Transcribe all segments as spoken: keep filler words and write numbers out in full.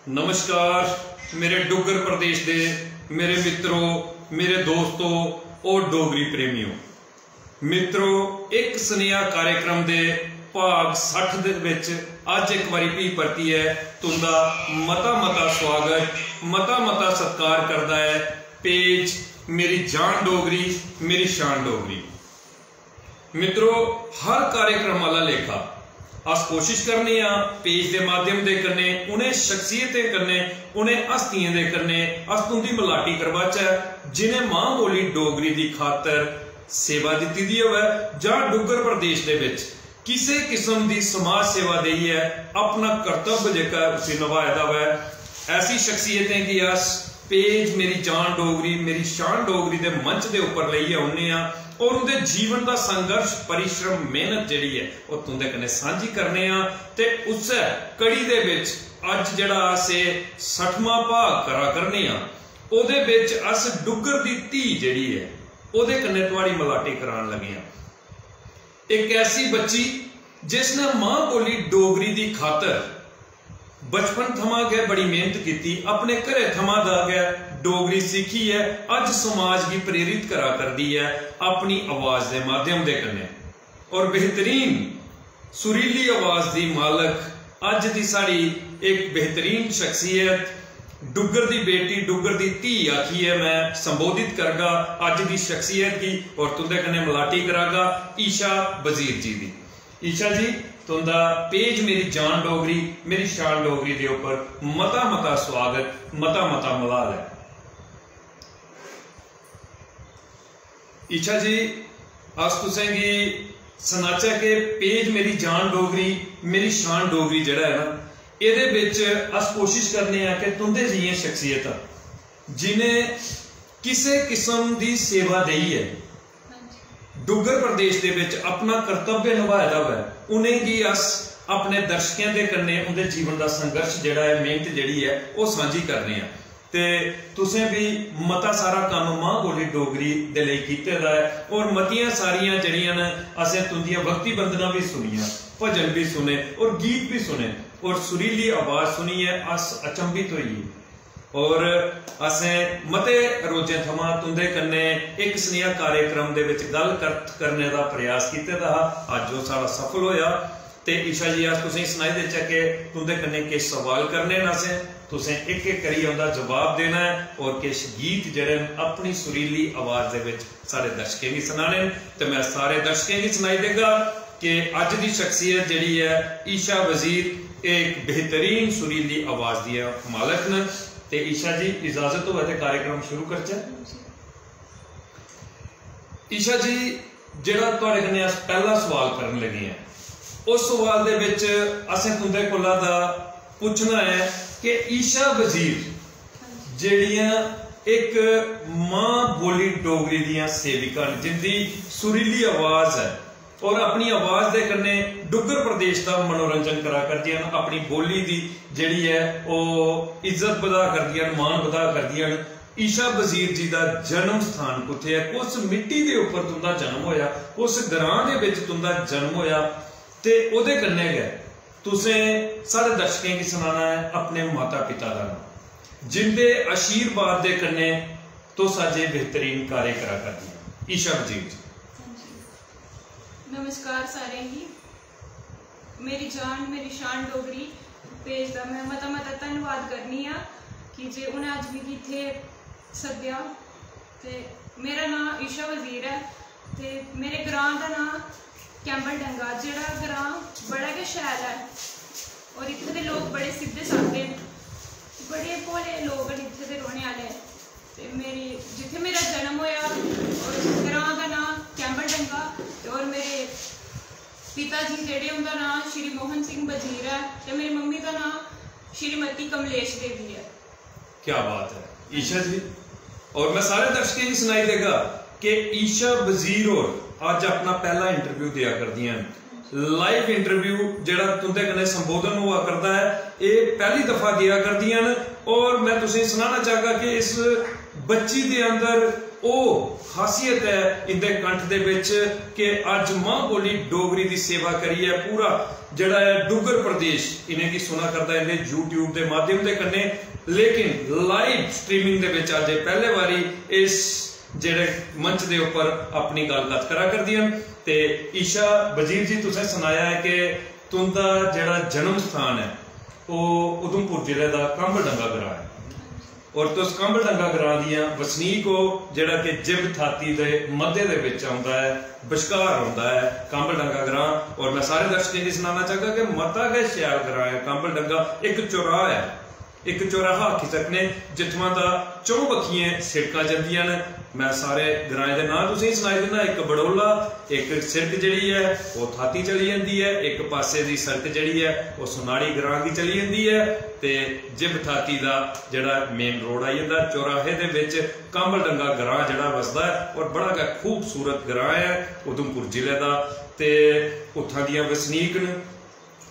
नमस्कार मेरे डुग्गर प्रदेश दे मेरे मित्रो, मेरे दोस्तो और डोगरी प्रेमियो। मित्रो, इक सनेहा कार्यक्रम दे भाग सट्ठ दे विच अज्ज इक बारी भी परतियै तुंदा मता मता स्वागत, मता मता सत्कार करदा ऐ पेज मेरी जान डोगरी, मेरी शान डोगरी। मित्रो, हर कार्यक्रम आह्ला लेखा अस कोशिश करने आं पेज दे माध्यम दे कन्नै उ'नें शख्सियतें कन्नै, उ'नें हस्तियें दे कन्नै अस तुं'दी मलाटी करवाचै जि'नें मां बोली डोगरी दी खातर सेवा दित्ती दी होऐ जां डुग्गर प्रदेश दे बिच किसे किस्म दी समाज सेवा देइयै अपना कर्तव्य जेह्का ऐ उसी नभाए दा होऐ। ऐसी शख्सियतें गी अस पेज मेरी जान डोगरी, मेरी शान डोगरी दे मंच दे उप्पर लेइयै औन्ने आं और उं'दे जीवन दा संघर्ष, परिश्रम, मेहनत जेह्ड़ी ऐ ओह् तुं'दे कन्नै सांझी करने आं। ते उस्सै कड़ी दे बिच अज्ज जेह्ड़ा अस एह् सट्ठमां भाग करा करने आं, ओह्दे बिच अस डुग्गर दी धी जेह्ड़ी ऐ ओह्दे कन्नै थुआढ़ी मलाटी करान लगे आं। इक ऐसी बच्ची जिसने मां बोली डोगरी दी खातर बचपन थमां गै बड़ी मेहनत कीती, अपने घरै थमां दा गै डोगरी सिक्खियै अज्ज समाज गी प्रेरित करा करदी ऐ अपनी आवाज दे माध्यम दे कन्नै। और बेहतरीन सुरीली आवाज दी मालक अज्ज दी साढ़ी इक बेहतरीन शख्सियत, डुग्गर दी बेटी, डुग्गर दी धी आखियै मैं संबोधित करगा अज्ज दी शख्सियत गी और तुंदे कन्नै मलाटी करागा ईशा वजीर जी दी। ईशा जी, तुंदा पेज मेरी जान डोगरी, मेरी शान डोगरी दे उप्पर मता मता स्वागत, मता मता मलाल ऐ। ईशा जी, अस तुसेंगी सनाचै कि पेज मेरी जान डोगरी, मेरी शान डोगरी जेह्ड़ा ऐ ना, एह्दे बिच अस कोशिश करने आं कि तुंदे जिहियां शख्सियतां जिनें किसे किस्म दी सेवा देइयै डुग्गर प्रदेश दे बिच अपना कर्तव्य नभाए दा होऐ, उ'नेंगी अस अपने दर्शकें दे कन्नै उं'दे जीवन दा संघर्ष जेह्ड़ा ऐ, मेहनत जेह्ड़ी ऐ, ओह् सांझी करने आं। ते तुसें बी मता सारा कम्म मां बोली डोगरी दे लेई कीते दा ऐ और मतियां सारियां जेह्ड़ियां न, असें तुंदियां भक्ति बंदनां बी सुनियां, भजन बी सुने और गीत बी सुने और सुरीली आवाज सुनियै अस अचंभित होई गे। और असें मते रोजें थमां तुंदे कन्नै इक सनेहा कार्यक्रम दे विच गल्ल कत्थ करने दा प्रयास कीते दा हा। अज्ज ओह् साढ़ा सफल होया। ते ईशा जी, अस तुसेंगी सनाई देचै कि तुंदे कन्नै किश सवाल करने न असें, तुसें इक इक करियै उंदा जवाब देना ऐ और किश गीत जेह्ड़े न अपनी सुरीली आवाज दे विच साढ़े दर्शकें गी सनाने न। ते मैं सारे दर्शकें गी सनाई देगा कि अज्ज दी शख्सियत जेह्ड़ी ऐ ईशा वजीर, एह् इक बेहतरीन सुरीली आवाज दियां मालक न। ते ईशा जी, इजाजत होऐ ते कार्यक्रम शुरू करचै। ईशा जी, जेह्ड़ा थुआढ़े कन्नै अस पैह्ला सवाल करन लगे आं, उस सवाल दे बिच असें तुंदे कोला दा पुच्छना ऐ कि ईशा वजीर जेह्ड़ियां इक मां बोली डोगरी दियां सेविका न, जिंदी सुरीली आवाज ऐ और अपनी आवाज दे कन्नै डुग्गर प्रदेश दा मनोरंजन करा करदियां न, अपनी बोली दी जेह्ड़ी ऐ ओह् इज्जत बधा करदियां न, मान बधा करदियां न। ईशा वजीर जी दा जन्म स्थान कुत्थै ऐ, कुस मिट्टी दे उप्पर तुंदा जन्म होया, कुस ग्रां दे बिच तुंदा जन्म होया, ते ओह्दे कन्नै गै तुसें साढ़े दर्शकें गी सनाना ऐ अपने माता पिता दा नांऽ, जिंदे आशीर्वाद दे कन्नै तुस अज्ज एह् बेहतरीन कार्य करा करदी ओ। ईशा वजीर जी। नमस्कार सारें गी। मेरी जान मेरी शान डोगरी पेज दा मैं मता मता धन्नवाद करनी आं कि जे उ'नें अज्ज मिगी इत्थै सद्देआ। ते मेरा नांऽ ईशा वजीर ऐ ते मेरे ग्रांऽ दा नांऽ कैंबल डंगा, जेह्ड़ा ग्रांऽ बड़ा गै शैल ऐ और इत्थै दे लोक बड़े सिद्धे सादे न, बड़े भोले लोक न इत्थै दे रौह्ने आह्ले। ते मेरी जित्थै मेरा जन्म होएआ और ग्रांऽ दा नांऽ कैंबल डंगा ते और मेरे पिता जी जेह्ड़े उं'दा नांऽ श्री मोहन सिंह बजीर ऐ ते मेरी मम्मी दा नांऽ श्रीमती कमलेश देवी ऐ। क्या बात है ईशा जी। और मैं सारे दर्शकें गी सनाई देगा कि ईशा वजीर होर अज्ज अपना पहला इंटरव्यू देआ करदियां न। लाइव इंटरव्यू जेह्ड़ा तुंदे कन्नै संबोधन होआ करदा ऐ, एह् पैह्ली दफा देआ करदियां न। और मैं तुसेंगी सनाना चाहगा कि इस बच्ची दे अंदर ओह् खासियत ऐ इंदे कंठ दे बिच कि अज्ज मां बोली डोगरी दी सेवा करियै पूरा जेह्ड़ा ऐ डुग्गर प्रदेश इ'नेंगी सुना करदा ऐ इंदे YouTube दे माध्यम दे कन्नै। लेकिन live streaming दे बिच अज्ज एह् पैह्ले बारी इस जेह्ड़े मंच दे उप्पर अपनी गल्ल कत्थ करा करदियां न। ते ईशा वजीर जी, तुसें सनाया ऐ कि तुं'दा जेह्ड़ा जन्म स्थान ऐ ओह् उधमपुर जिले दा कंबल डंगा ग्रांऽ ऐ। और तुस कंबल डंगा ग्रांऽ दियां वसनीक हो, जेह्ड़ा कि जिब थाती दे मध्य दे बिच औंदा ऐ, बश्कार औंदा ऐ कंबल डंगा ग्रांऽ। और मैं सारे दर्शकें गी सनाना चाहगा कि मता गै शैल ग्रांऽ ऐ कंबल डंगा। इक चौराहा ऐ, इक चौराहा आखी सकने, जित्थुआं दा चौं बक्खियें सिड़कां जंदियां न। मैं सारे ग्राएं दे नांऽ तुसेंगी सनाई दिन्ना, इक बड़ोला, इक सिड़क जेह्ड़ी ऐ ओह् थाती चली जंदी ऐ, इक पासे दी सिड़क जेह्ड़ी ऐ ओह् सुनाड़ी ग्रांऽ गी चली जंदी ऐ, ते जिब थाती दा जेह्ड़ा मेन रोड आई जंदा चौराहे दे बिच। कंबल डंगा ग्रांऽ जेह्ड़ा वसदा ऐ और बड़ा गै खूबसूरत ग्रांऽ ऐ उधमपुर जिले दा। ते उत्थां दियां वसनीक न।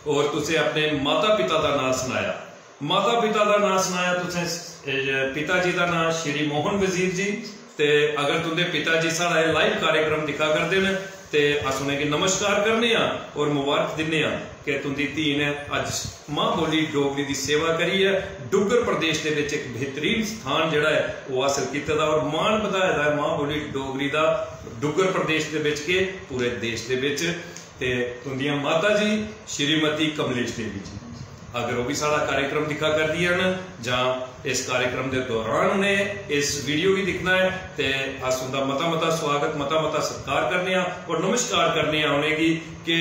और तुसें अपने माता पिता दा नांऽ सनाया, माता पिता दा नांऽ सनाया तुसें, एह्, पिता जी दा नांऽ श्री मोहन वजीर जी। ते अगर तुंदे पिता जी साढ़ा एह् live कार्यक्रम दिक्खा करदे न ते अस उ'नेंगी नमस्कार करने आं और मुबारक दिन्ने आं कि तुंदी धी ने अज्ज मां बोली डोगरी दी सेवा करियै डुग्गर प्रदेश दे बिच इक बेहतरीन स्थान जेह्ड़ा ऐ ओह् हासल कीते दा और मान बधाए दा ऐ मां बोली डोगरी दा डुग्गर प्रदेश दे बिच के पूरे देश दे बिच। ते तुंदियां माता जी श्रीमती कमलेश देवी जी, अगर ओह् भी साढ़ा कार्यक्रम दिक्खा करदियां न जां इस कार्यक्रम दे दौरान उ'नें इस video गी दिक्खना ऐ, ते अस उंदा मता मता स्वागत, मता मता सत्कार करने आं और नमस्कार करने आं उ'नेंगी कि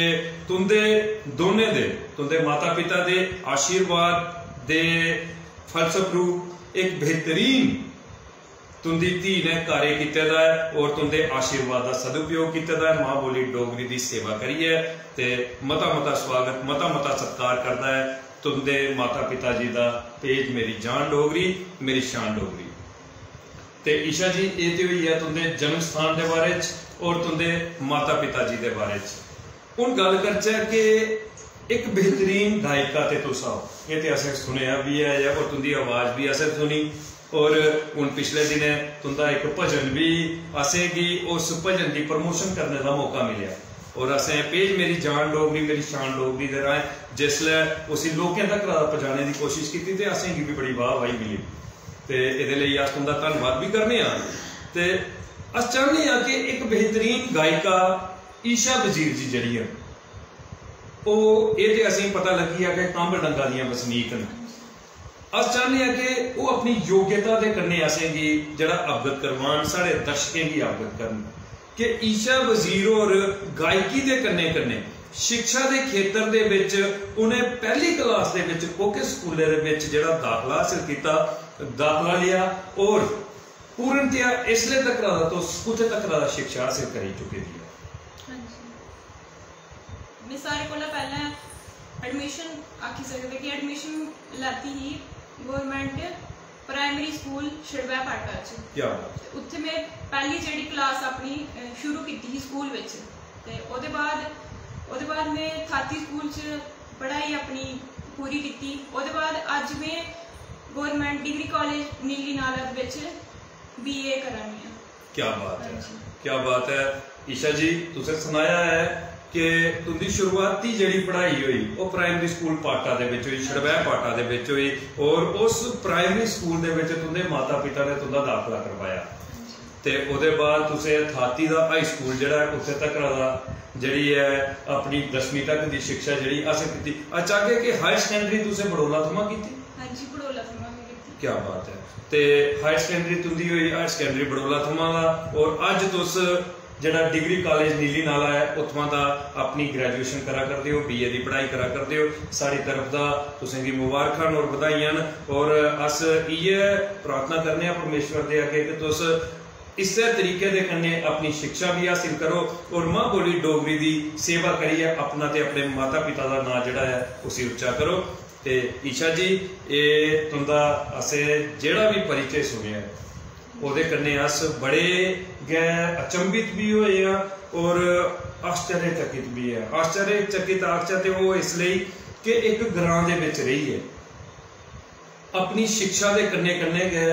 तुंदे दोनें दे, तुंदे माता पिता दे आशीर्वाद दे फलस्वरूप इक बेहतरीन तुंदी धी ने कार्य कीते दा ऐ और तुंदे आशीर्वाद दा सदुपयोग कीते दा ऐ। मां बोली डोगरी दी सेवा करियै ते मता मता स्वागत, मता मता सत्कार करदा ऐ तुंदे माता पिता जी दा। Page मेरी जान डोगरी, मेरी शान डोगरी। ते ईशा जी, एह् ते होई गेआ तुंदे जन्म स्थान दे बारे च और तुंदे माता पिता जी दे बारे च। हून गल्ल करचै कि इक बेहतरीन गायिका ते तुस आओ, एह् ते असें सुनेआ बी ऐ और तुंदी आवाज बी असें सुनी, और हून पिछले दिनें तुंदा इक भजन बी, असेंगी उस भजन दी promotion करने दा मौका मिलेआ और असें Page मेरी जान डोगरी, मेरी शान डोगरी दे राहें जिसलै उसी लोकें तक पजाने दी कोशिश कीती ते असेंगी बी बड़ी वाह वाही मिली। ते एह्दे लेई अस तुंदा धन्नवाद बी करने आं। ते अस चाह्न्ने आं कि इक बेहतरीन गायिका ईशा वजीर जी जेह्ड़ी ऐ, ओह्, एह् ते असेंगी पता लग्गी गेआ कि कंब डंगा दियां बसनीक न। अस चाह्न्ने आं कि ओह् अपनी योग्यता दे कन्नै असेंगी जेह्ड़ा अवगत करवान, साढ़े दर्शकें गी अवगत करन कि ईशा वजीर होर गायकी दे कन्नै कन्नै शिक्षा दे खेतर दे बिच उ'नें पैह्ली class दे बिच कोह्के स्कूलै दे बिच जेह्ड़ा दाखला हासल कीता, दाखला लेआ, और पूर्णतया इसले तक दा तुस कुत्थे तक दा शिक्षा हासल करी चुके दी ऐ? हां जी। में सारे कोला पैह्लें admission आखी सकदे कि admission लैती ही government primary school छड़वै पाटा च। क्या बात है। ते उत्थे में पैह्ली जेह्ड़ी class अपनी, अ, शुरू कीती ही स्कूल बिच। ते ओह्दे बाद, ओह्दे बाद में थाती स्कूल च पढ़ाई अपनी पूरी कीती। ओह्दे बाद अज्ज में government degree college नीली नाला दे बिच B A करा नी आं। क्या बात है, हां जी। क्या बात है। ईशा जी, तुसें सनाया ऐ कि तुंदी शुरुआती जेह्ड़ी पढ़ाई होई, ओह् primary school पाटा दे बिच होई, छड़वै पाटा दे बिच होई, और उस primary school दे बिच तुंदे माता पिता ने तुंदा दाखला करवाया। हां जी। ते ओह्दे बाद तुसें थाती दा high school जेह्ड़ा ऐ, उत्थे तक दा जेह्ड़ी ऐ अपनी दसमीं तक दी शिक्षा जेह्ड़ी हासल कीती। अच्छा, अग्गें के higher secondary तुसें बड़ोला थमां कीती? हां जी, बड़ोला थमां गै कीती। क्या बात है। ते higher secondary तुंदी होई, higher secondary बड़ोला थमां दा, और अज्ज तुस जेह्ड़ा degree college नीली नाला ऐ, उत्थुआं दा अपनी graduation करा करदे ओ, B A दी पढ़ाई करा करदे ओ। साढ़ी तरफ दा तुसेंगी मुबारखां न और बधाइयां न, और अस इ'यै प्रार्थना करने आं परमेश्वर दे अग्गें कि तुस इस्सै तरीके दे कन्नै अपनी शिक्षा बी हासल करो और मां बोली डोगरी दी सेवा करियै अपना ते अपने माता पिता दा नांऽ जेह्ड़ा ऐ उसी उच्चा करो। ते ईशा जी, एह् तुं'दा असें जेह्ड़ा बी परिचय सुनेआ ऐ, ओह्दे कन्नै अस बड़े गै अचंभित बी होए आं और आश्चर्यचकित बी ऐ। आश्चर्यचकित आखचै ते ओह् इस लेई कि इक ग्रां दे बिच रेहियै अपनी शिक्षा दे कन्नै कन्नै गै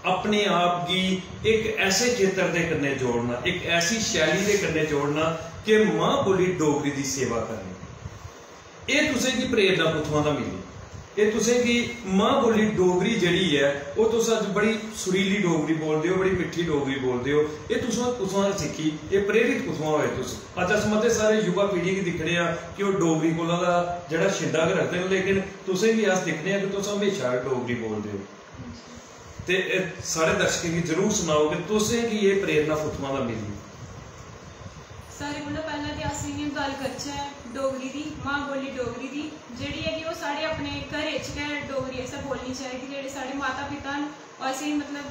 अपने आप गी इक ऐसे खेतर दे कन्नै जोड़ना, इक ऐसी शैली दे कन्नै जोड़ना कि मां बोली डोगरी दी सेवा करनी। एह् तुसेंगी प्रेरणा कुत्थुआं दा मिली? एह् तुसेंगी मां बोली डोगरी जेह्ड़ी ऐ, ओह् तुस अज्ज बड़ी सुरीली डोगरी बोलदे ओ, बड़ी मिट्ठी डोगरी बोलदे ओ। एह् तुसें कुत्थुआं सिक्खी? एह् प्रेरित कुत्थुआं होए तुस? अज्ज अस मते सारे युवा पीढ़ी गी दिक्खने आं कि ओह् डोगरी कोला दा जेह्ड़ा छिंडा गै रखदे न, लेकिन तुसेंगी अस दिक्खने आं कि तुस म्हेशा डोगरी बोलदे ओ। ते एह् साढ़े दर्शकें गी जरूर सनाओ कि तुसें गी एह् प्रेरणा कुत्थुआं दा मिली? सारें कोला पैह्लें ते अस इ'यां गल्ल करचै डोगरी दी, मां बोली डोगरी दी, जेह्ड़ी ऐ कि ओह् साढ़े अपने घरै च गै डोगरी असें बोलनी चाहिदी। जेह्ड़े साढ़े माता पिता न, ओह् असेंगी, मतलब,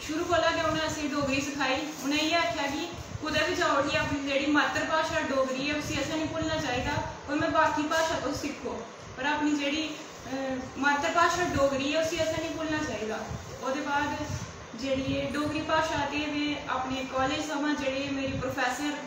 शुरू कोला गै उ'नें असेंगी डोगरी सखाई। उ'नें इ'यै आखेआ कि कुतै बी जाओ, उठी अपनी जेह्ड़ी मातृ भाशा डोगरी ऐ, उसी असें निं भुल्लना चाहिदा। भामें बाकी भाशा तुस सिक्खो, पर अपनी जेह्ड़ी, अ, मातृ भाशा डोगरी ऐ, उसी असें निं भुल्लना चाहिदा। ओह्दे बाद जेह्ड़ी एह् डोगरी भाशा ते में अपने कालेज थमां जेह्ड़े मेरी प्रोफेसर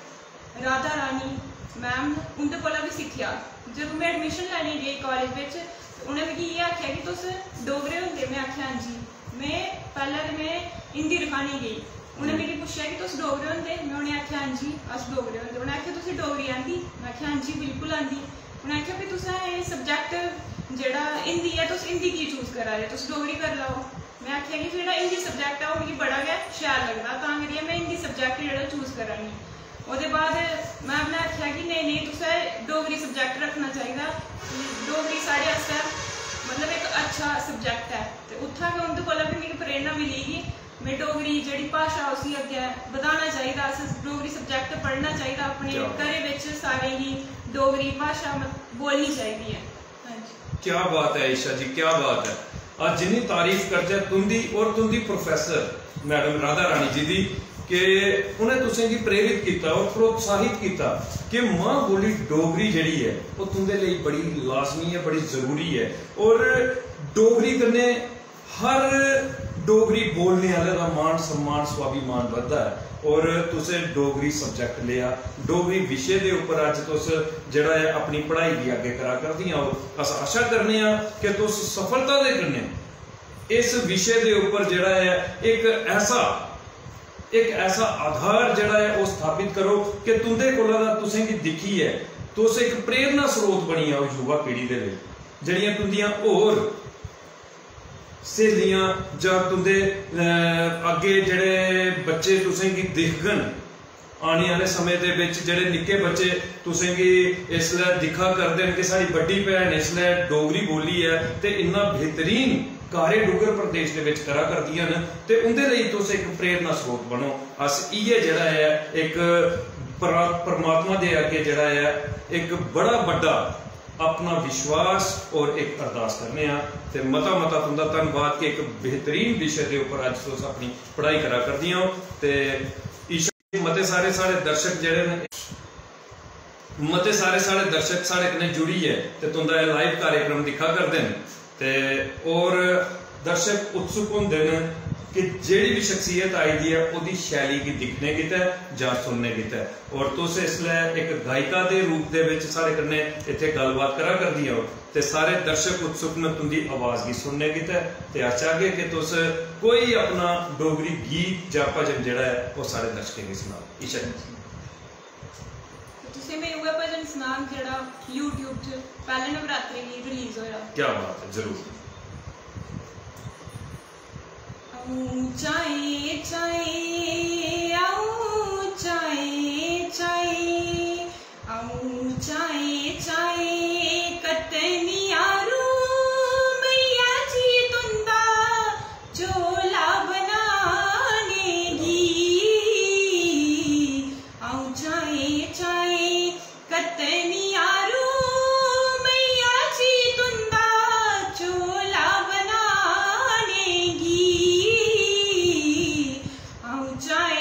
राधा रानी मैम न, उं'दे कोला बी सिक्खेआ। जदूं में एडमिशन लैने गी गेई कालेज बिच, ते उ'नें मिगी इ'यै आखेआ कि तुस डोगरे होंदे? में आखेआ, "हां जी।" में पैह्लें ते में हिंदी रखाने गी गेई, उ'नें मिगी पुच्छेआ कि तुस डोगरे होंदे? में उ'नें आखेआ, "हां जी, अस डोगरे होंदे।" उ'नें आखेआ, "तुसें डोगरी आंदी?" में आखेआ, "हां जी, बिल्कुल आंदी।" उ'नें आखेआ, "फ्ही तुसें एह् सब्जैक्ट जेह्ड़ा हिंदी ऐ, तुस हिंदी की चूज करा दे? तुस डोगरी करी लैओ।" में आखेआ कि जेह्ड़ा हिंदी सब्जैक्ट ऐ, ओह् मिगी बड़ा गै शैल लगदा, तां करियै में हिंदी सब्जैक्ट जेह्ड़ा चूज करा नी। ओह्दे बाद मैम ने आखेआ कि नेईं, नेईं, तुसें डोगरी सब्जैक्ट रक्खना चाहिदा। डोगरी साढ़े आस्तै, मतलब, इक अच्छा सब्जैक्ट ऐ। ते उत्थां गै उं'दे कोला बी मिगी प्रेरणा मिली कि में डोगरी जेह्ड़ी भाशा, उसी अग्गें बधाना चाहिदा, अस डोगरी सब्जैक्ट पढ़ना चाहिदा, अपने क्या बात। घरै बिच सारें गी डोगरी भाशा, मतलब, बोलनी चाहिदी ऐ। हां जी। क्या बात ऐ ईशा जी, क्या बात ऐ। अज्ज जिन्नी तारीफ करचै तुं'दी और तुं'दी प्रोफेसर मैडम राधा रानी जी दी, कि उ'नें तुसें गी प्रेरित कीता और प्रोत्साहित कीता कि मां बोली डोगरी जेह्ड़ी ऐ, ओह् तुं'दे लेई बड़ी लाजमी ऐ, बड़ी जरूरी ऐ। और डोगरी कन्नै हर डोगरी बोलने आह्ले दा मान सम्मान, स्वाभिमान बधदा ऐ। और तुसें डोगरी सब्जैक्ट लेआ, डोगरी विशे दे उप्पर अज्ज तुस जेह्ड़ा ऐ अपनी पढ़ाई गी अग्गें करा करदियां ओ। अस आशा करने आं कि तुस सफलता दे कन्नै इस विशे दे उप्पर जेह्ड़ा ऐ इक ऐसा, इक ऐसा आधार जेह्ड़ा ऐ ओह् स्थापत करो कि तुं'दे कोला दा तुसें गी दिक्खियै तुस इक प्रेरणा स्रोत बनी जाओ युवा पीढ़ी दे लेई। जेह्ड़ियां तुं'दियां होर स्हेलियां जां तुं'दे, अ, अग्गें जेह्ड़े बच्चे तुसें गी दिखङन, आने आह्ले समें दे बिच जेह्ड़े निक्के बच्चे तुसें गी इसलै दिक्खा करदे न कि साढ़ी बड्डी भैन इसलै डोगरी बोली ऐ ते इन्ना बेहतरीन कार्य डुग्गर प्रदेश दे बिच करा करदियां न, ते उं'दे लेई तुस इक प्रेरणा स्रोत बनो। अस इ'यै जेह्ड़ा ऐ इक परा-, परमात्मा दे अग्गें जेह्ड़ा ऐ इक बड़ा बड्डा अपना विश्वास और इक अरदास करने आं। ते मता मता तुं'दा धन्नवाद कि इक बेहतरीन विशे दे उप्पर अज्ज तुस अपनी पढ़ाई करा करदियां ओ। ते ईशा, मते सारे साढ़े दर्शक जेह्ड़े न, मते सारे साढ़े दर्शक साढ़े कन्नै जुड़ियै ते तुं'दा एह् लाइव कार्यक्रम दिक्खा करदे न। ते और दर्शक उत्सुक होंदे न कि जेह्ड़ी बी शख्सियत आई दी ऐ, ओह्दी शैली गी दिक्खने गितै जां सुनने गितै। और तुस इसलै इक गायिका दे रूप दे बिच साढ़े कन्नै इत्थै गल्लबात करा करदियां ओ, ते सारे दर्शक उत्सुक न तुं'दी आवाज गी सुनने गितै। ते अस चाहगे कि तुस कोई अपना डोगरी गीत जां भजन जेह्ड़ा ऐ, ओह् साढ़े दर्शकें गी सनाओ। ईशा जी। ते तुसें में उ'ऐ भजन सनाङ जेह्ड़ा YouTube च पैह्ले नवरात्रे गी रिलीज होआ। क्या बात ऐ, जरूर। अ'ऊं चाएं चाएं, अ'ऊं चाएं चाएं, अ'ऊं चाएं चाएं कतनियां रू मैया जी तुं'दा चोला बनाने गी। अ'ऊं चाएं चाएं कतनियां रू मैया जी तुं'दा चोला बनाने गी। अ'ऊं चाएं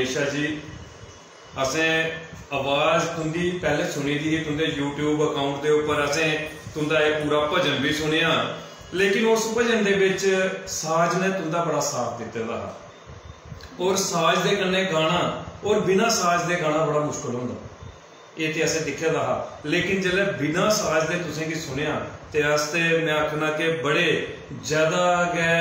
ईशा जी, असें आवाज तुंदी पैह्ले सुनी दी ही, तुंदे YouTube account दे उप्पर असें तुंदा एह् पूरा भजन बी सुनेआ, लेकिन उस भजन दे बिच साज ने तुंदा बड़ा साथ दित्ते दा हा। और साज दे कन्नै गाना और बिना साज दे गाना बड़ा मुश्कल होंदा, एह् ते असें दिक्खे दा हा। लेकिन जेल्लै बिना साज दे तुसें गी सुनेआ, ते अस ते, में आखना कि बड़े ज्यादा गै,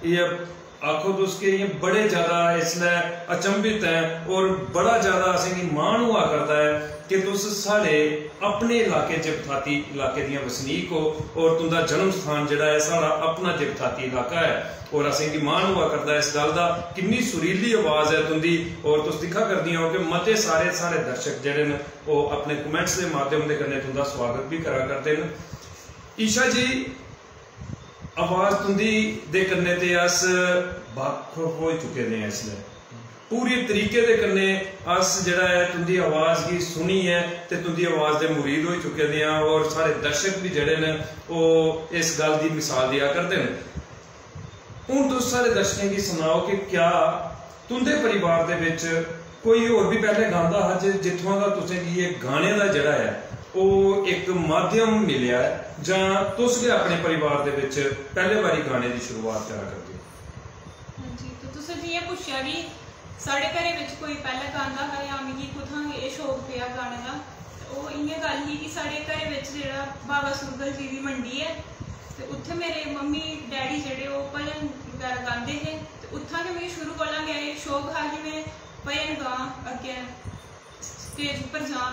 एह् आखो तुस कि इ'यां बड़े ज्यादा इसलै अचंभित ऐ और बड़ा ज्यादा असेंगी मान होआ करदा ऐ कि तुस साढ़े अपने इलाके, जगथाती इलाके दियां वसनीक हो और तुंदा जन्म स्थान जेह्ड़ा ऐ, साढ़ा अपना जगथाती इलाका ऐ। और असेंगी मान होआ करदा ऐ इस गल्ल दा। किन्नी सुरीली आवाज ऐ तुंदी। और तुस दिक्खा करदियां हो कि मते सारे साढ़े दर्शक जेह्ड़े न, ओह् अपने comments दे माध्यम दे कन्नै तुंदा स्वागत बी करा करदे न। ईशा जी, आवाज तुंदी दे कन्नै ते अस वाकफ होई चुके दे आं इसलै। पूरे तरीके दे कन्नै अस जेह्ड़ा ऐ, तुंदी आवाज गी सुनियै ते तुंदी आवाज दे मुरीद होई चुके दे आं और साढ़े दर्शक बी जेह्ड़े न, ओह् इस गल्ल दी मिसाल देआ करदे न। हून तुस साढ़े दर्शकें गी सनाओ कि क्या तुंदे परिवार दे बिच कोई होर बी पैह्ले गांदा हा जे जित्थुआं दा तुसें गी एह् गाने दा जेह्ड़ा ऐ, ओह् इक माध्यम मिलेआ ऐ, जां तुस गै अपने परिवार दे बिच पैह्ले बारी गाने दी शुरुआत करा करदे ओ? हां जी, तो तुसें जि'यां पुच्छेआ कि साढ़े घरै बिच कोई पैह्लें गांदा हा जां मिगी कुत्थां एह् शौक पेआ गाने दा, ते ओह् इ'यां गल्ल ही कि साढ़े घरै बिच जेह्ड़ा बाबा सुरगल जी दी मंडी ऐ, ते उत्थै मेरे मम्मी डैडी जेह्ड़े ओह् भजन बगैरा गांदे हे, ते उत्थां गै मिगी शुरू कोला गै एह् शौक हा कि में भजन गां अग्गें। स्टेज उप्पर जां,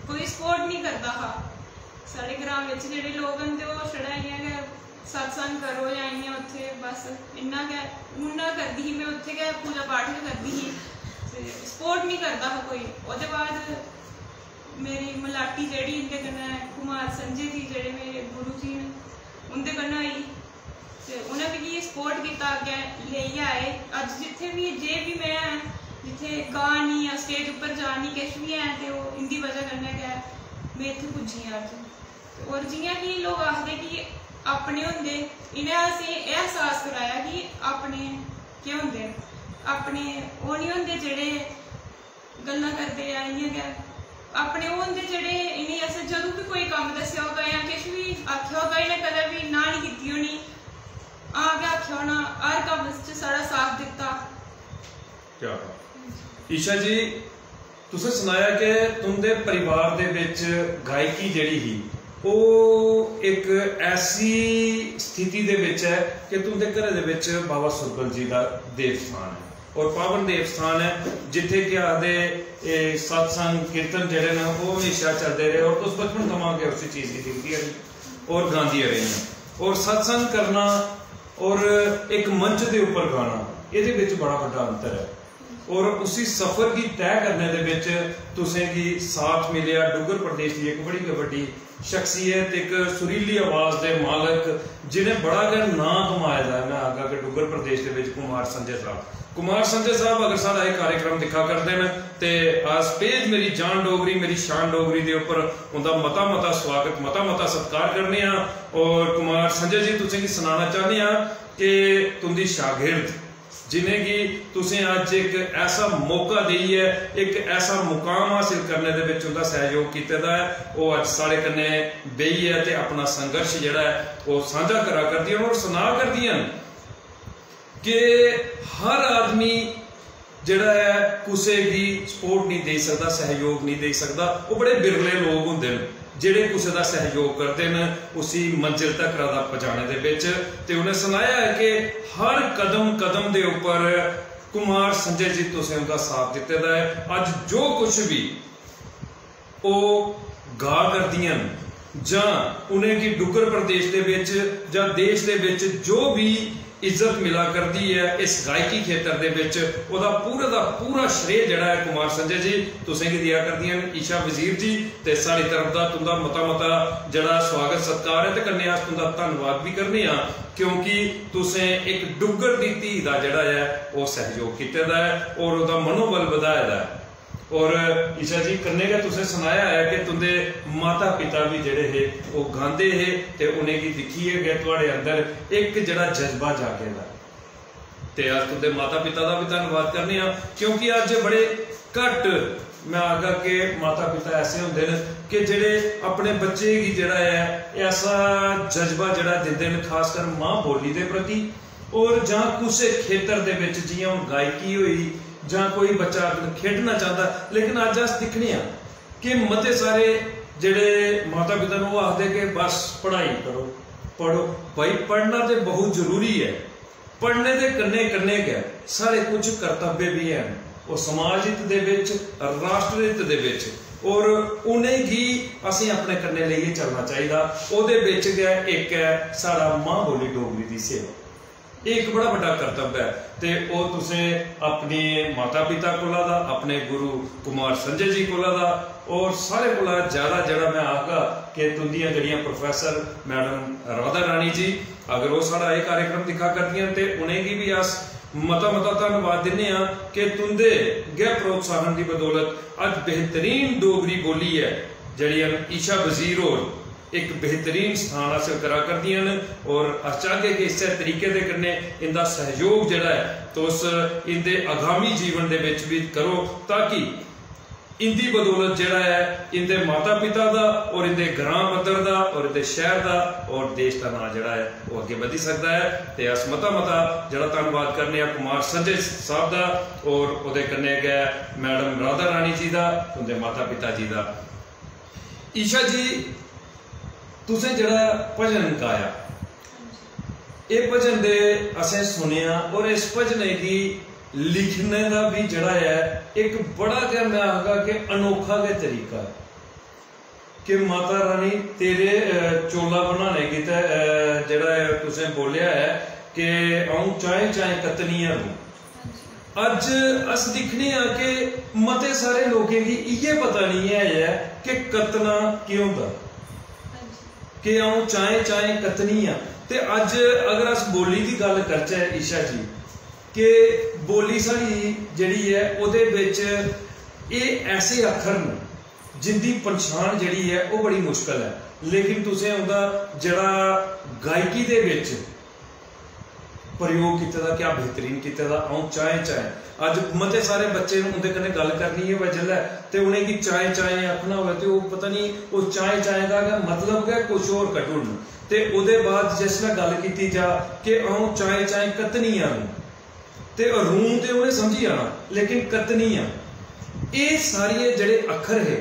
कोई सपोर्ट निं करदा हा। साढ़े ग्रांऽ बिच जेह्ड़े लोक न ते ओह् छड़ा इ'यां गै सत्संग करो जां इ'यां उत्थै बस इन्ना गै, उन्ना करदी ही में, उत्थै गै पूजा पाठ गै करदी ही, ते सपोर्ट निं करदा हा कोई। ओह्दे बाद मेरी मलाटी जेह्ड़ी इं'दे कन्नै कुमार संजय जी जेह्ड़े मेरे गुरु जी न, उं'दे कन्नै होई। ते उ'नें मिगी सपोर्ट कीता, अग्गें लेइयै आए। अज्ज जित्थै बी, जे बी में ऐं, जित्थै गा नी आं, स्टेज उप्पर जा नी, किश बी ऐ, ते ओह् इं'दी बजह कन्नै गै में इत्थै पुज्जी आं अज्ज। ते होर जि'यां कि लोक आखदे कि अपने होंदे, इ'नें असें एह् एहसास कराया कि अपने केह् होंदे न। अपने ओह् निं होंदे जेह्ड़े गल्लां करदे ऐ इ'यां गै। अपने ओह् होंदे जेह्ड़े, इ'नेंगी असें जदूं बी कोई कम्म दस्सेआ होगा जां किश बी आखेआ होगा, इ'नें कदें बी नांह् निं कीती होनी। हां गै आखेआ होना, हर कम्म च साढ़ा साथ दित्ता। क्या बात। ईशा जी, तुसें सनाया कि तुं'दे परिवार दे बिच गायकी जेह्ड़ी ही, ओह् इक ऐसी स्थिति दे बिच ऐ कि तुं'दे घरै दे बिच बाबा सुरगल जी दा देव स्थान ऐ। और पावन देव स्थान ऐ, जित्थै केह् आखदे, एह् सत्संग कीर्तन जेह्ड़े न, ओह् म्हेशा चलदे रेह् और तुस बचपन थमां गै उसी चीज गी दिखदियां रेहियां और गांदियां रेहियां। और सत्संग करना और इक मंच दे उप्पर गाना, एह्दे बिच बड़ा बड्डा अंतर ऐ। और उसी सफर गी तय करने दे बिच तुसें गी साथ मिलेआ डुग्गर प्रदेश दी इक बड़ी गै बड्डी शख्सियत, इक सुरीली आवाज दे मालक, जि'नें बड़ा गै नांऽ कमाए दा ऐ। में आखगा कि डुग्गर प्रदेश दे बिच कुमार संजय साहब, कुमार संजय साहब अगर साढ़ा एह् कार्यक्रम दिक्खा करदे न ते अस पेज मेरी जान डोगरी, मेरी शान डोगरी दे उप्पर उं'दा मता मता स्वागत, मता मता सत्कार करने आं। और कुमार संजय जी, तुसें गी सनाना चाह्न्ने आं कि तुं'दी शागिर्द, जि'नेंगी तुसें अज्ज इक ऐसा मौका देइयै इक ऐसा मुकाम हासल करने दे बिच उं'दा सैहयोग कीते दा ऐ, ओह् अज्ज साढ़े कन्नै बेहियै ते अपना संघर्ष जेह्ड़ा ऐ, ओह् सांझा करा करदियां न और सना करदियां न कि हर आदमी जेह्ड़ा ऐ, कुसै गी सपोर्ट नेईं देई सकदा, सैहयोग नेईं देई सकदा। ओह् बड़े बिरले लोक होंदे न जेह्ड़े कुसै दा सैहयोग करदे न उसी मंजिल तक्कर दा पजाने दे बिच। ते उ'नें सनाया ऐ कि हर कदम कदम दे उप्पर कुमार संजय जी तुसें उं'दा साथ दित्ते दा ऐ। अज्ज जो कुछ बी ओह् गा करदियां न जां उ'नेंगी डुग्गर प्रदेश दे बिच जां देश दे बिच जो बी इज्जत मिला करदी ऐ इस गायकी खेतर दे बिच, ओह्दा पूरे दा पूरा श्रेय जेह्ड़ा ऐ कुमार संजय जी तुसेंगी देआ करदियां न। ईशा वजीर जी, ते साढ़ी तरफ दा तुं'दा मता मता जेह्ड़ा स्वागत सत्कार ऐ ते कन्नै अस तुं'दा धन्नवाद बी करने आं, क्योंकि तुसें इक डुग्गर दी धी दा जेह्ड़ा ऐ ओह् सैहयोग कीते दा ऐ और ओह्दा मनोबल बधाए दा ऐ। और ईशा जी, कन्नै गै तुसें सनाया ऐ कि तुं'दे माता पिता बी जेह्ड़े हे ओह् गांदे हे ते उ'नेंगी दिक्खियै गै थुआढ़े अंदर इक जेह्ड़ा जज्बा जागे दा। ते अस तुंदे माता पिता दा बी धन्नवाद करने आं, क्योंकि अज्ज बड़े घट्ट, मैं आखगा कि माता पिता ऐसे होंदे न कि जेह्ड़े अपने बच्चे गी जेह्ड़ा ऐ, ऐसा जज्बा जेह्ड़ा दिंदे न, खासकर मां बोली दे प्रति। और जां कुसै खेतर दे बिच, जियां हून गायकी होई, जां कोई बच्चा खेढना चांह्दा, लेकिन अज्ज अस दिक्खने आं कि मते सारे जेह्ड़े माता पिता न, ओह् आखदे कि बस पढ़ाई करो, पढ़ो। भाई, पढ़ना ते बहुत जरूरी ऐ, पढ़ने दे कन्नै कन्नै गै साढ़े कुछ कर्तव्य बी हैन, ओह् समाज हित दे बिच, राष्ट्र हित दे बिच, और उ'नेंगी असें अपने कन्नै लेइयै चलना चाहिदा। ओह्दे बिच गै इक ऐ साढ़ा मां बोली डोगरी दी सेवा। एह् इक बड़ा बड्डा कर्तव्य ऐ, ते ओह् तुसें अपने माता पिता कोला दा, अपने गुरु कुमार संजय जी कोला दा, और सारे कोला ज्यादा जेह्ड़ा मैं आखगा कि तुंदियां जेह्ड़ियां प्रोफेसर मैडम राधा रानी जी, अगर ओह् साढ़ा एह् कार्यक्रम दिक्खा करदियां न, ते उ'नेंगी बी अस मता मता धन्नवाद दिन्ने आं कि तुंदे गै प्रोत्साहन दी बदौलत अज्ज बेहतरीन डोगरी बोली ऐ, जेह्ड़ियां ईशा वजीर होर इक बेहतरीन स्थान हासल करा करदियां न, और अस चाहगे कि इस्सै तरीके दे कन्नै इंदा सहयोग जेह्ड़ा ऐ, तुस इंदे आगामी जीवन दे बिच बी करो, ताकि इंदी बदौलत जेह्ड़ा ऐ, इंदे माता पिता दा और इंदे ग्रां पद्धर दा और इंदे शैह्र दा और देश दा नांऽ जेह्ड़ा ऐ, ओह् अग्गें बधी सकदा ऐ। ते अस मता मता जेह्ड़ा धन्नवाद करने आं कुमार संजय साहब दा और ओह्दे कन्नै गै मैडम राधा रानी जी दा, उंदे माता पिता जी दा। ईशा जी, तुसें जेह्ड़ा भजन गाया, एह् भजन ते असें सुनेआ, और इस भजनै गी लिखने दा बी जेह्ड़ा ऐ, इक बड़ा गै, मैं आखगा कि अनोखा गै तरीका ऐ कि माता रानी तेरे, अ, चोला बनाने गितै, अ, जेह्ड़ा ऐ, तुसें बोलेआ ऐ कि अ'ऊं चाएं चाएं कत्तनी आं रूं। अज्ज अस दिक्खने आं कि मते सारे लोकें गी इ'यै पता निं ऐ, ऐ कि कत्तना केह् होंदा, कि अ'ऊं चाएं चाएं कत्तनी आं। ते अज्ज अगर अस बोली दी गल्ल करचै ईशा जी, कि बोली साढ़ी जेह्ड़ी ऐ, ओह्दे बिच एह् ऐसे अक्खर न जिंदी पंछान जेह्ड़ी ऐ, ओह् बड़ी मुश्कल ऐ, लेकिन तुसें उंदा जेह्ड़ा गायकी दे बिच प्रयोग कीते दा, क्या बेहतरीन कीते दा। अ'ऊं चाएं चाएं, अज्ज मते सारे बच्चे न, उंदे कन्नै गल्ल करनी होऐ जिसलै, ते उ'नेंगी चाएं चाएं आखना होऐ, ते ओह् पता निं, ओह् चाएं चाएं दा गै मतलब गै कुछ होर कड्ढी ओड़न। ते ओह्दे बाद जिसलै गल्ल कीती जा कि अ'ऊं चाएं चाएं कत्तनी आं, ते रूं ते उ'नें समझी जाना, लेकिन कत्तनी आं, एह् सारे जेह्ड़े अक्खर हे,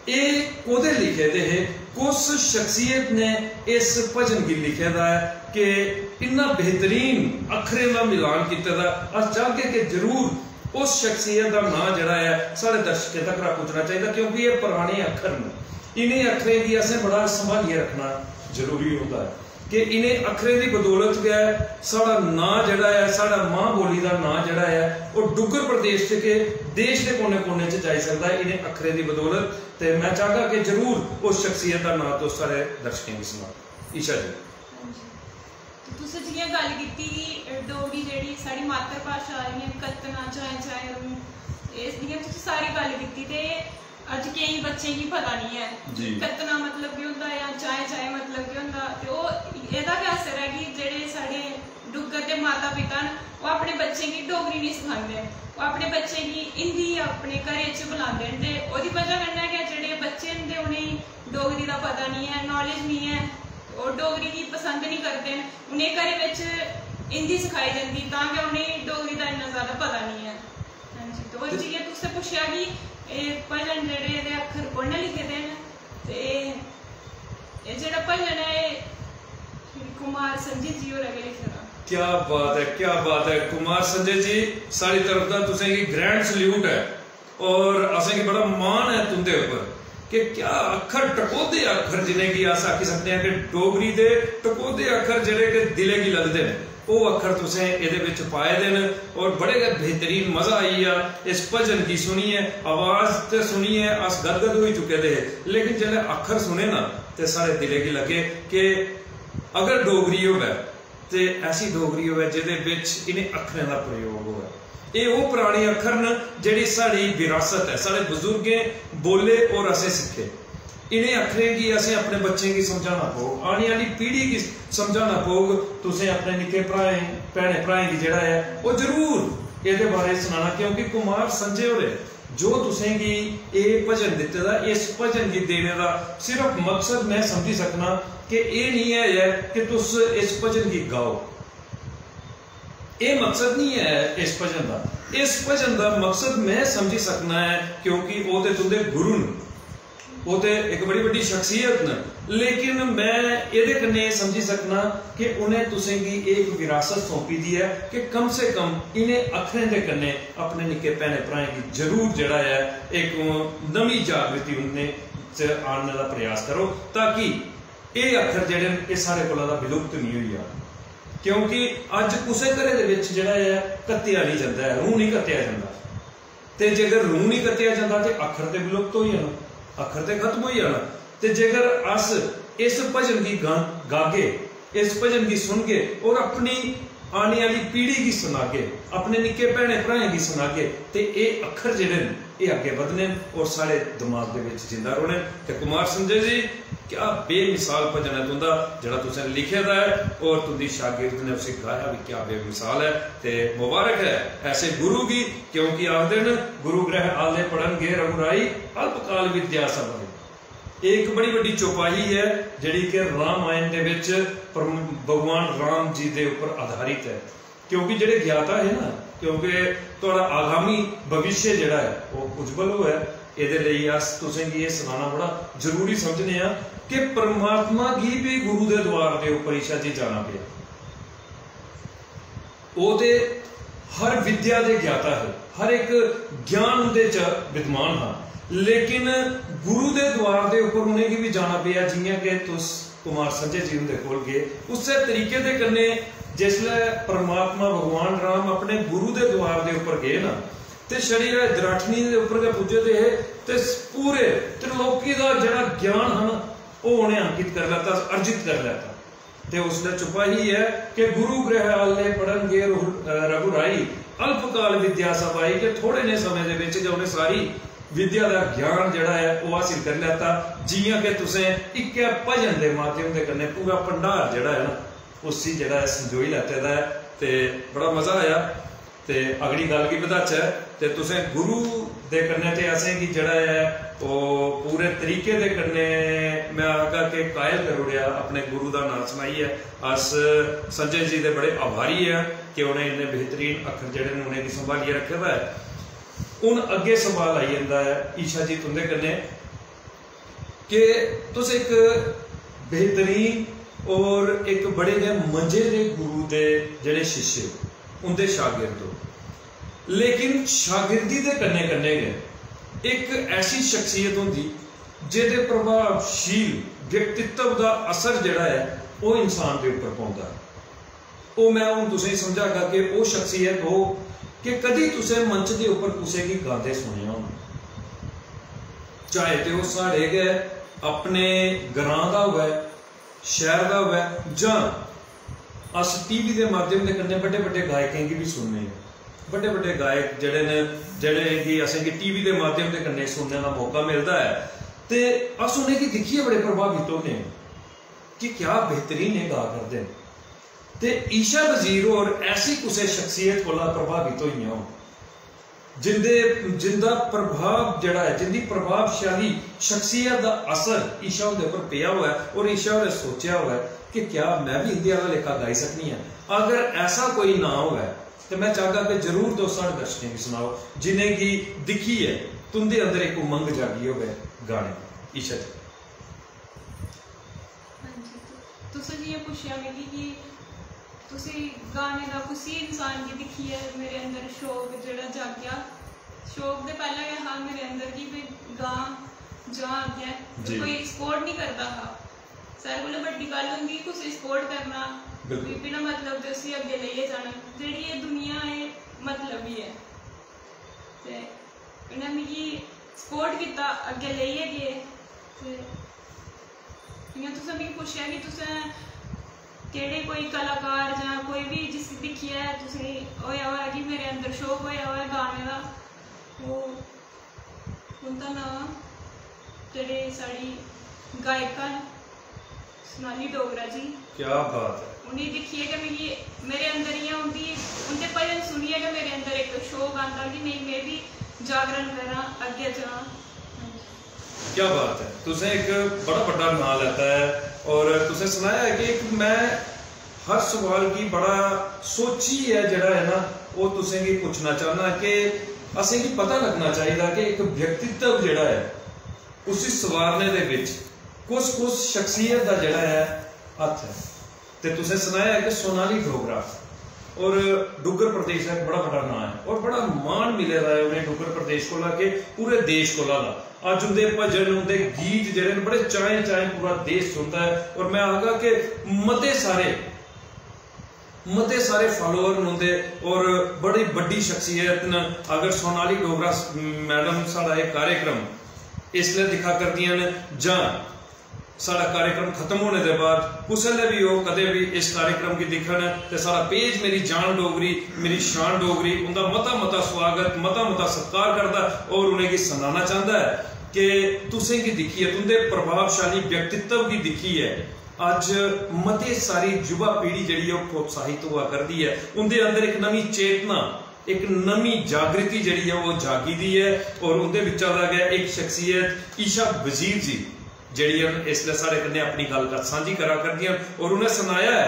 एह् कोह्दे लिखे दे हे? कुस शख्सियत ने इस भजन गी लिखे दा ऐ कि इन्ना बेहतरीन अक्खरें दा मिलान कीते दा? अस चाहगे कि जरूर उस शख्सियत दा नांऽ जेह्ड़ा ऐ, साढ़े दर्शकें तगर पुज्जना चाहिदा, क्योंकि एह् पराने अक्खर न। इ'नें अक्खरें गी असें बड़ा संभालियै रक्खना जरूरी होंदा ऐ। कि इ'नें अक्खरें दी बदौलत गै साढ़ा नांऽ जेह्ड़ा ऐ, साढ़ा मां बोली दा नांऽ जेह्ड़ा ऐ, ओह् डुग्गर प्रदेश च के देश दे कोने-कोने च जाई सकदा ऐ इ'नें अक्खरें दी बदौलत। ते मैं चाहगा कि जरूर उस शख्सियत दा नांऽ तुस साढ़े दर्शकें गी सनाओ। ईशा जी। ते तुसें जि'यां गल्ल कीती कि डोगरी जेह्ड़ी साढ़ी मातृ भाशा, इ'यां कत्तना, चाएं चाएं रूं, एह् जि'यां तुसें सारी गल्ल कीती, ते अज्ज केईं बच्चें गी पता निं ऐ जी। कत्तना मतलब केह् होंदा जां चाएं चाएं मतलब केह् होंदा। ते ओह् एह्दा गै असर ऐ कि जेह्ड़े साढ़े डुग्गर दे माता पिता न, ओह् अपने बच्चें गी डोगरी निं सखांदे न। ओह् अपने बच्चें गी हिंदी अपने घरै च बलांदे न, ते ओह्दी बजह कन्नै गै जेह्ड़े बच्चे न, ते उ'नेंगी डोगरी दा पता निं ऐ, नालेज निं ऐ। ओह् डोगरी गी पसंद निं करदे न। उ'नेंगी घरै बिच हिंदी सखाई जंदी, तां गै उ'नेंगी डोगरी दा इन्ना जैदा पता निं ऐ। हां जी, ते होर जि'यां तुसें पुच्छेआ कि एह् भजन जेह्ड़े, एह्दे अक्खर कु'न लिखे दे न, ते एह् जेह्ड़ा भजन ऐ, एह् कुमार संजय जी होरें गै लिखे दा। क्या बात ऐ, क्या बात ऐ कुमार संजय जी, साढ़ी तरफ दा तुसेंगी ग्रैंड सल्यूट ऐ। और असेंगी बड़ा मान ऐ तुंदे उप्पर कि क्या अक्खर, टकोह्दे अक्खर जिनेंगी अस आखी सकने आं कि डोगरी दे टकोह्दे अक्खर जेह्ड़े कि दिलै गी लगदे न, ओह् अक्खर तुसें एह्दे बिच पाए दे न। और बड़े गै बेहतरीन, मजा आई गेआ इस भजन गी सुनियै। आवाज ते सुनियै अस गदगद होई चुके दे हे, लेकिन जेल्लै अक्खर सुने ना, ते साढ़े दिलै गी लग्गे कि अगर डोगरी होऐ, ते ऐसी डोगरी होऐ जेह्दे बिच इ'नें अक्खरें दा प्रयोग होऐ। एह् ओह् पराने अक्खर न जेह्ड़ी साढ़ी विरासत ऐ, साढ़े बजुर्गें बोले और असें सिक्खे। इ'नें अक्खरें गी असें अपने बच्चें गी समझाना पौग, आने आह्ली पीढ़ी गी समझाना पौग। तुसें अपने निक्के भ्राएं, भैनें भ्राएं गी जेह्ड़ा ऐ, ओह् जरूर एह्दे बारे च सनाना, क्योंकि कुमार संजय होरें जो तुसेंगी एह् भजन दित्ते दा, इस भजन गी देने दा सिर्फ मकसद में समझी सकना कि एह् निं ऐ, ऐ कि तुस इस भजन गी गाओ। एह् मकसद निं ऐ इस भजन दा। इस भजन दा मकसद में समझी सकना ऐ, क्योंकि ओह् ते तुं'दे गुरु न, ओह् ते इक बड़ी बड्डी शख्सियत न, लेकिन में एह्दे कन्नै एह् समझी सकना कि उ'नें तुसेंगी एह् इक विरासत सौंपी दी ऐ कि कम से कम इ'नें अक्खरें दे कन्नै अपने निक्के भैनें भ्राएं गी जरूर जेह्ड़ा ऐ इक नमीं जागृति उं'दे च आह्नने दा प्रयास करो, ताकि एह् अक्खर जेह्ड़े न, एह् साढ़े कोला दा विलुप्त निं होई जान। क्योंकि अज्ज कुसै घरै दे बिच जेह्ड़ा ऐ, कत्तेआ निं जंदा ऐ, रूं निं कत्तेआ जंदा। ते जेकर रूं निं कत्तेआ जंदा ते अक्खर ते विलुप्त होई जाना, अक्खर ते खत्म होई जाना। ते जेकर अस इस भजन गी गा-, गागे, इस भजन गी सुनगे और अपनी आने आह्ली पीढ़ी गी सनागे, अपने निक्के भैनें भ्राएं गी सनागे, ते एह् अक्खर जेह्ड़े न, एह् अग्गें बधने न और साढ़े दमाग दे बिच जिंदा रौह्ने न। ते कुमार संजय जी, क्या बेमिसाल भजन ऐ तुं'दा, जेह्ड़ा तुसें लिखे दा ऐ और तुं'दी शागिर्द ने उसी गाया बी, क्या बेमिसाल ऐ। ते मुबारक ऐ ऐसे गुरु गी, क्योंकि आखदे न, "गुरु गृह आले पढ़न गे रघुराई, अल्पकाल विद्या सब आई।" एह् इक बड़ी बड्डी चौपाई ऐ, जेह्ड़ी कि रामायण दे बिच परम-, भगवान राम जी दे उप्पर आधारित ऐ। क्योंकि जेह्ड़े ज्ञाता हे ना, क्योंकि थुआढ़ा आगामी भविष्य जेह्ड़ा ऐ, ओह् उज्जवल होऐ, एह्दे लेई अस तुसेंगी एह् सनाना बड़ा जरूरी समझने आं कि परमात्मा गी बी गुरु दे द्वार दे उप्पर ईशा जी जाना पेआ। ओह् ते हर विद्या दे ज्ञाता हे, हर इक ज्ञान उं'दे च विद्यमान हा, लेकिन गुरु दे द्वार दे उप्पर उ'नेंगी बी जाना पेआ, जि'यां कि तुस कुमार संजय जी हुंदे कोल गे। उस्सै तरीके दे कन्नै जिसलै परमात्मा भगवान राम अपने गुरु दे द्वार दे उप्पर गे ना, ते छड़ी एह् द्राठनी दे उप्पर गै पुज्जे दे हे, ते पूरे त्रिलोकी दा जेह्ड़ा ज्ञान हा ना, ओह् उ'नें अंकित करी लैता, अर्जित करी लैता। ते उसलै चौपाई ऐ कि "गुरु गृह आले पढ़न गे रघु-, अ, रघुराई, अल्पकाल विद्या सब आई", कि थोड़े ने समें दे बिच गै उ'नें सारी विद्या दा ज्ञान जेह्ड़ा ऐ, ओह् हासिल करी लैता। जि'यां कि तुसें इक्कै भजन दे माध्यम दे कन्नै पूरा भंडार जेह्ड़ा ऐ ना, उसी जेह्ड़ा ऐ, संजोई लैते दा ऐ। ते बड़ा मजा आया। ते अगली गल्ल गी बधाचै, ते तुसें गुरु दे कन्नै ते असेंगी जेह्ड़ा ऐ, ओह् पूरे तरीके दे कन्नै, में आखगा कि कायल करी ओड़ेआ अपने गुरु दा नांऽ सनाइयै। अस संजय जी दे बड़े आभारी आं कि उ'नें इन्ने बेहतरीन अक्खर जेह्ड़े न, उ'नेंगी संभालियै रक्खे दा ऐ। हून अग्गें सवाल आई जंदा ऐ ईशा जी तुं'दे कन्नै कि तुस इक बेहतरीन और इक बड़े गै मंझे दे गुरु दे जेह्ड़े शिष्य ओ, उं'दे शागिर्द ओ। लेकिन शागिर्दी दे कन्नै-कन्नै गै इक ऐसी शख्सियत होंदी जेह्दे प्रभावशील व्यक्तित्व दा असर जेह्ड़ा ऐ, ओह् इंसान दे उप्पर पौंदा ऐ। ओह् में हून तुसेंगी समझागा कि ओह् शख्सियत ओह् कि कदी तुसें मंच दे उप्पर कुसै गी गांदे सुनेआ होना, चाहे ते ओह् साढ़े गै अपने ग्रां दा होऐ, शैह्र दा होऐ, जां अस टीवी दे माध्यम दे कन्नै बड्डे-बड्डे गायकें गी बी सुनने आं। बड्डे-बड्डे गायक जेह्ड़े न, जेह्ड़े गी असेंगी टीवी दे माध्यम दे कन्नै सुनने दा मौका मिलदा ऐ, ते अस उ'नेंगी दिक्खियै बड़े प्रभावित होने आं कि क्या बेहतरीन एह् गा करदे न। ते ईशा वजीर होर ऐसी कुसै शख्सियत कोला प्रभावित होइयां होन, जिंदे, जिंदा प्रभाव जेह्ड़ा ऐ, जिंदी प्रभावशाली शख्सियत दा असर ईशा हुंदे पर पेआ होऐ और ईशा होरें सोचेआ होऐ कि क्या में बी इंदे आह्ला लेखा गाई सकनी आं। अगर ऐसा कोई नांऽ होऐ, ते में चाहगा कि जरूर तुस साढ़े दर्शकें गी सनाओ, जिनेंगी दिक्खियै तुंदे अंदर इक उमंग जागी होऐ गाने दी। ईशा जी। हां जी, तु-, तुसें जि'यां पुच्छेआ मिगी कि तुसी गाने दा कुसी इंसान गी दिक्खियै मेरे अंदर शौक जेह्ड़ा जागेआ, शौक ते पैह्लें गै हा मेरे अंदर कि में गां, जां अग्गें, ते जी। कोई support निं करदा हा। सारें कोला बड्डी गल्ल होंदी कुसै गी support करना, बिल्कुल। बि-, बिना मतलब दे उसी अग्गें लेइयै जाना। जेह्ड़ी एह् दुनिया ऐ, मतलब ही ऐ। ते इ'नें मिगी support कीता, अग्गें लेइयै गे। ते इ'यां तुसें मिगी पुच्छेआ कि तुसें केह्ड़े कोई कलाकार जां कोई बी जिसी दिक्खियै तुसेंगी होएआ होऐ कि मेरे अंदर शौक होएआ होऐ गाने दा, ओह् उं'दा नांऽ जेह्ड़े साढ़ी गायिका न सोनाली डोगरा जी। क्या बात है। उ'नेंगी दिक्खियै गै मिगी, मेरे अंदर इ'यां उं'दी, उं'दे भजन सुनियै गै मेरे अंदर इक शौक आंदा कि नेईं, में बी जागरण करां, अग्गें जां। क्या बात है, तुसें इक बड़ा बड्डा नांऽ लैता ऐ और तुसें सनाया है कि इक, मैं हर सवाल गी बड़ा सोचियै जेह्ड़ा ऐ ना, ओह् तुसें गी पुच्छना चाह्न्नां कि असेंगी पता लग्गना चाहिदा कि इक व्यक्तित्व जेह्ड़ा ऐ, उसी संवारने दे बिच कुस-कुस शख्सियत दा जेह्ड़ा ऐ हत्थ ऐ। ते तुसें सनाया ऐ कि सोनाली डोगरा और डुग्गर प्रदेश दा इक बड़ा बड्डा नांऽ ऐ और बड़ा मान मिले दा ऐ उ'नें डुग्गर प्रदेश कोला के पूरे देश कोला दा। अज्ज उं'दे भजन, उं'दे गीत जेह्ड़े न, बड़े चाएं-चाएं पूरा देश सुनदा ऐ और मैं आखगा कि मते सारे, मते सारे follower न उं'दे और बड़ी बड्डी शख्सियत न। अगर सोनाली डोगरा स-, मैडम साढ़ा एह् कार्यक्रम इसलै दिक्खा करदियां न जां साढ़ा कार्यक्रम खत्म होने दे बाद कुसलै बी ओह् कदें बी इस कार्यक्रम गी दिक्खन ते साढ़ा पेज मेरी जान डोगरी, मेरी शान डोगरी, उं'दा मता-मता स्वागत, मता-मता सत्कार करदा और उ'नेंगी सनाना चांह्दा ऐ कि तुसें गी दिक्खियै, तुं'दे प्रभावशाली व्यक्तित्व गी दिक्खियै अज्ज मती सारी युवा पीढ़ी जेह्ड़ी ऐ ओह् प्रोत्साहित होआ करदी ऐ। उं'दे अंदर इक नमीं चेतना, इक नमीं जागृति जेह्ड़ी ऐ ओह् जागी दी ऐ और उं'दे बिच्चा दा गै इक शख्सियत ईशा वजीर जी जेह्ड़ियां न इसलै साढ़े कन्नै अपनी गल्ल कत्थ सांझी करा करदियां न और उ'नें सनाया ऐ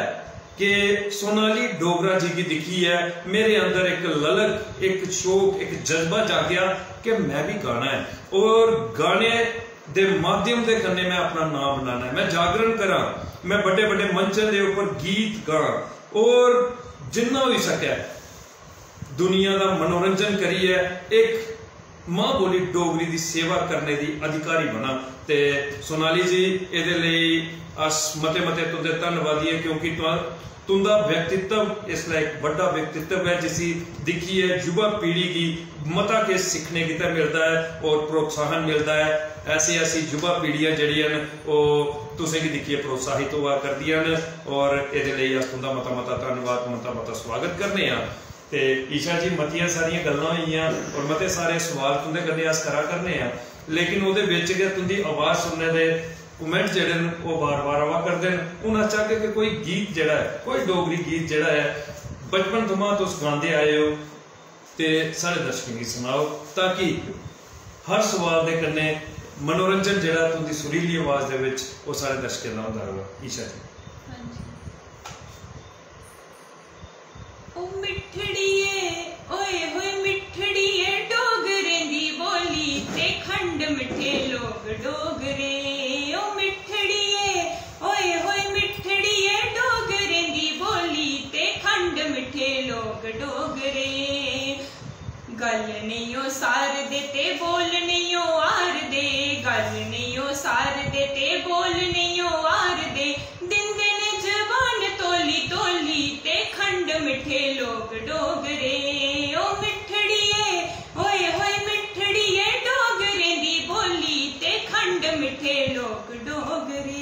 कि सोनाली डोगरा जी गी दिक्खियै मेरे अंदर इक ललक, इक शौक, इक जज्बा जागेआ कि मैं बी गाना ऐ और गाने दे माध्यम दे कन्नै मैं अपना नांऽ बनाना ऐ। मैं जागरण करां, मैं बड्डे-बड्डे मंचें दे उप्पर गीत गां और जिन्ना होई सकै दुनिया दा मनोरंजन करियै इक मां बोली डोगरी दी सेवा करने दी अधिकारी बनां। ते सोनाली जी, एह्दे लेई अस मते-मते तुं'दे धन्नवादी आं, क्योंकि तुआं-, तुं'दा व्यक्तित्व इसलै इक बड्डा व्यक्तित्व ऐ, जिसी दिक्खियै युवा पीढ़ी गी मता किश सिक्खने गितै मिलदा ऐ और प्रोत्साहन मिलदा ऐ। ऐसी-ऐसी युवा पीढ़ियां जेह्ड़ियां न, ओह् तुसें गी दिक्खियै प्रोत्साहित होआ करदियां न और एह्दे लेई अस तुं'दा मता-मता धन्नवाद, मता-मता स्वागत करने आं। ते ईशा जी, मतियां सारियां गल्लां होई गेइयां और मते सारे सवाल तुं'दे कन्नै अस करा करने आं, लेकिन ओह्दे बिच गै तुं'दी आवाज सुनने दे comment जेह्ड़े न, ओह् बार-बार आवा करदे न। हून अस चाह्गे कि कोई गीत जेह्ड़ा ऐ, कोई डोगरी गीत जेह्ड़ा ऐ, बचपन थमां तुस गांदे आए ओ, ते साढ़े दर्शकें गी सनाओ, ताकि हर सवाल दे कन्नै मनोरंजन जेह्ड़ा तुं'दी सुरीली आवाज दे बिच, ओह् साढ़े दर्शकें दा होंदा र'वै। ईशा जी। हां जी। ओ मिट्ठड़िए, ओए होए मिट्ठड़िए, डोगरें दी बोली ते खंड मिट्ठे लोक डोगरे। ओ मिट्ठड़िए, ओए होए मिट्ठड़िए, डोगरें दी बोली ते खंड मिट्ठे लोक डोगरे। गल्ल नेईं ओ सारदे ते बोल नेईं ओ हारदे, गल्ल नेईं ओ सारदे ते बोल नेईं ओ हारदे, दिंदे न जबान तोली तोली ते खंड मिट्ठे लोक डोगरे। ओ मिट्ठड़िए, ओए होए मिट्ठड़िए, डोगरें दी बोली ते खंड मिट्ठे लोक डोगरे।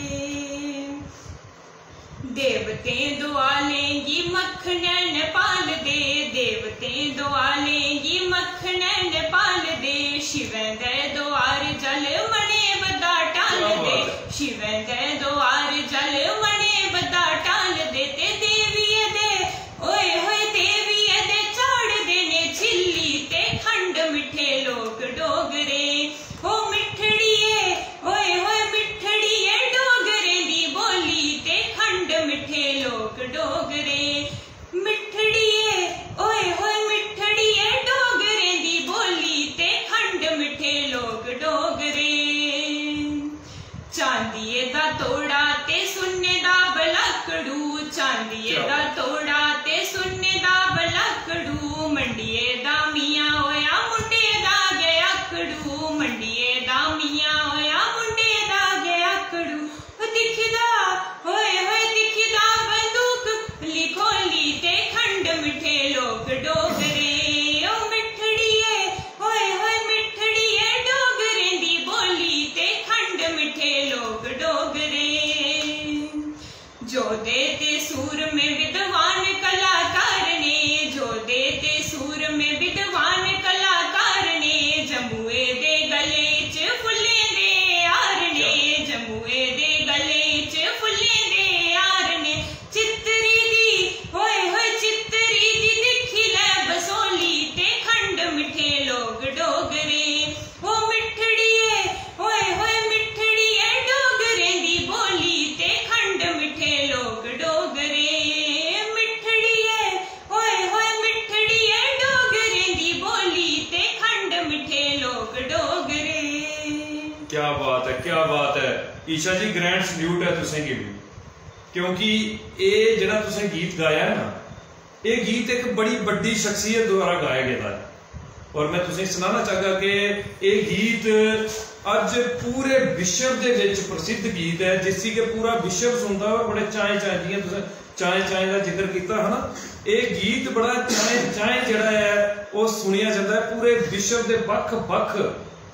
देवतें दुआलें गी मक्खनै न पालदे, देवतें दुआलें गी मक्खनै न पालदे, शिवैं दे दुआर जल मनेब दा टालदे, क्या बात ऐ। शिवैं दे दुआर जल मनेब दा टालदे, ते देविये दे, ओए होए देविये दे चाढ़दे ने झिल्ली ते खंड मिट्ठे लोक डोगरे। ओ मिट्ठड़िए, ओए होए मिट्ठड़िए, डोगरें दी बोली ते खंड मिट्ठे लोक डोगरे। मिट्ठड़िए, ओए होए मिट्ठड़िए, डोगरें दी बोली ते खंड मिट्ठे लोक डोगरे। चांदिये दा तोड़ा ते सुन्ने दा बलक्कड़ू, चांदिये क्या दा बात। तोड़ा ते सुन्ने दा बलक्कड़ू, मंडिये दा मियां होया मुंडे दा गै आकड़ू, मंडिये दा मियां होया मुंडे दा गै आकड़ू। ओ दिखदा, होए होए दिखदा बंदूक खोली खोली ते खंड मिट्ठे लोक डोगरे। ओ मिट्ठड़िए, होए होए मिट्ठड़िए, डोगरें दी बोली ते खंड मिट्ठे लोक डोगरे। जोधे ते सूरमे विद्वान कलाकार ने, जोधे ते सूरमे विद्वान कलाकार ने, जम्मुए दे गले च फुल्लें दे हार ने, जम्मुए ईशा जी, ग्रैंड सल्यूट ऐ तुसेंगी बी, क्योंकि एह् जेह्ड़ा तुसें गीत गाया ऐ ना, एह् गीत इक बड़ी बड्डी शख्सियत द्वारा गाया गेदा ऐ। और मैं तुसेंगी सनाना चाहगा कि एह् गीत अज्ज पूरे विश्व दे विच प्रसिद्ध गीत ऐ, जिसी कि पूरा विश्व सुनदा और बड़े चाएं चाएं, जियां तुसें चाएं चाएं दा जिक्र कीता हा ना, एह् गीत बड़ा चाएं चाएं जेह्ड़ा ऐ, ओह् सुनेआ जंदा ऐ पूरे विश्व दे बक्ख बक्ख,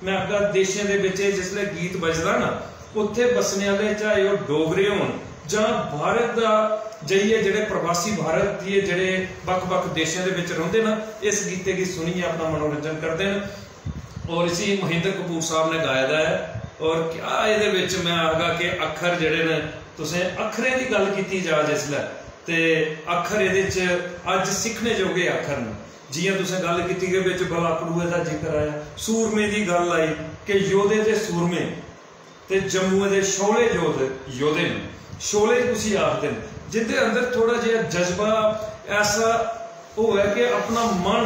मैं आखगा, देशें दे बिच जिसलै गीत बजदा ना, उत्थे बसने आह्ले, चाहे ओह् डोगरे होन जां भारत दा जाइयै जेह्ड़े प्रवासी भारत दिए जेह्ड़े बक्ख-बक्ख देशें दे बिच रौंह्दे न, इस गीते गी सुनियै अपना मनोरंजन करदे न। और इसी महेंद्र कपूर साहब ने गाए दा ऐ। और क्या एह्दे बिच मैं आखगा कि अक्खर जेह्ड़े न, तुसें अक्खरें दी गल्ल कीती जा जिसलै, ते अक्खर एह्दे च अज्ज सिक्खने जोगे अक्खर न। जियां तुसें गल्ल कीती कि बिच बलाकड़ुए दा जिक्र आया, सूरमें दी गल्ल आई कि योधे ते सूरमें, ते जम्मुए दे शोले योध योधे न। शोले कुसी आखदे न? जिंदे अंदर थोड़ा जेहा जज्बा ऐसा होऐ कि अपना मन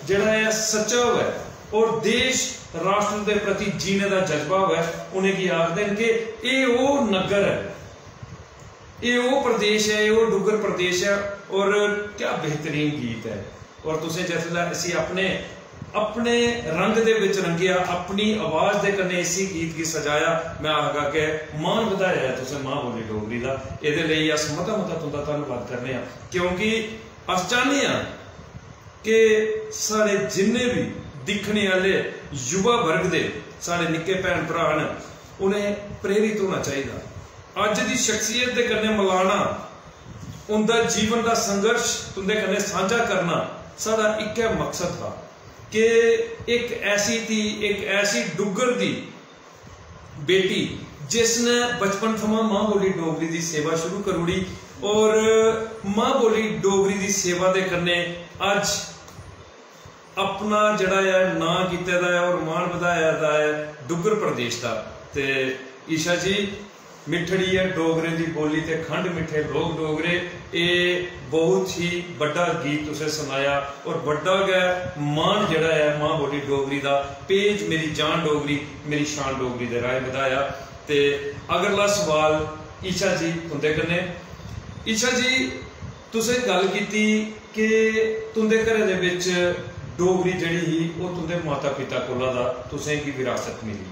जेह्ड़ा ऐ सच्चा होऐ और देश राष्ट्र दे प्रति जीने दा जज्बा होऐ, उ'नेंगी आखदे न कि एह् ओह् नग्गर ऐ, एह् ओह् प्रदेश ऐ, एह् ओह् डुग्गर प्रदेश ऐ। और क्या बेहतरीन गीत ऐ। और तुसें जिसलै इसी अपने, अपने रंग दे बिच रंगेआ, अपनी आवाज दे कन्नै इसी गीत गी सजाया, मैं आखगा कि मान बधाया ऐ तुसें मां बोली डोगरी दा। एह्दे लेई अस मता मता तुं'दा धन्नवाद करने आं, क्योंकि अस चाह्न्ने आं कि साढ़े जिन्ने बी दिक्खने आह्ले युवा वर्ग दे साढ़े निक्के भैन भ्राऽ न, उ'नें प्रेरित होना चाहिदा। अज्ज दी शख्सियत दे कन्नै मलाना, उं'दा जीवन दा संघर्ष तुं'दे कन्नै सांझा करना साढ़ा इक्कै मकसद हा कि इक ऐसी धी, इक ऐसी डुग्गर दी बेटी जिसने बचपन थमां मां बोली डोगरी दी सेवा शुरू करी ओड़ी और मां बोली डोगरी दी सेवा दे कन्नै अज्ज अपना जेह्ड़ा ऐ नांऽ कीते दा ऐ और मान बधाया दा ऐ डुग्गर प्रदेश दा। ते ईशा जी, मिट्ठड़ी ऐ डोगरें दी बोली ते खंड मिट्ठे लोक डोगरे। एह् बहुत ही बड्डा गीत तुसें सनाया और बड्डा गै मान जेह्ड़ा ऐ मां बोली डोगरी दा, पेज मेरी जान डोगरी, मेरी शान डोगरी दे राहें बधाया। ते अगला सवाल ईशा जी तुं'दे कन्नै। ईशा जी, तुसें गल्ल कीती कि तुं'दे घरै दे बिच डोगरी जेह्ड़ी ही, ओह् तुं'दे माता पिता कोला दा तुसें गी विरासत मिली।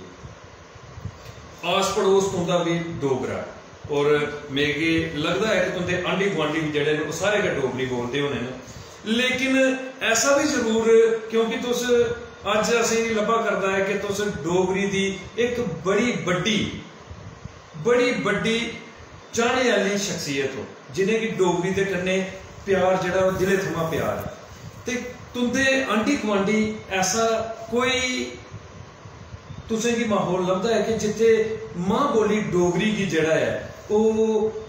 आस पड़ोस तुं'दा बी डोगरा ऐ और मिगी लगदा ऐ कि तुं'दे आंढी गुआंढी बी जेह्ड़े न, ओह् सारे गै डोगरी बोलदे होने न। लेकिन ऐसा बी जरूर, क्योंकि तुस, अज्ज असेंगी लब्भा करदा ऐ कि तुस डोगरी दी इक बड़ी बड्डी, बड़ी बड्डी चाह्ने आह्ली शख्सियत ओ, जि'नेंगी डोगरी दे कन्नै प्यार जेह्ड़ा ओह् दिलै थमां प्यार ऐ। ते तुं'दे आंढी गुआंढी ऐसा कोई तुसेंगी माहौल लभदा ऐ कि जित्थै मां बोली डोगरी गी जेह्ड़ा ऐ ओह्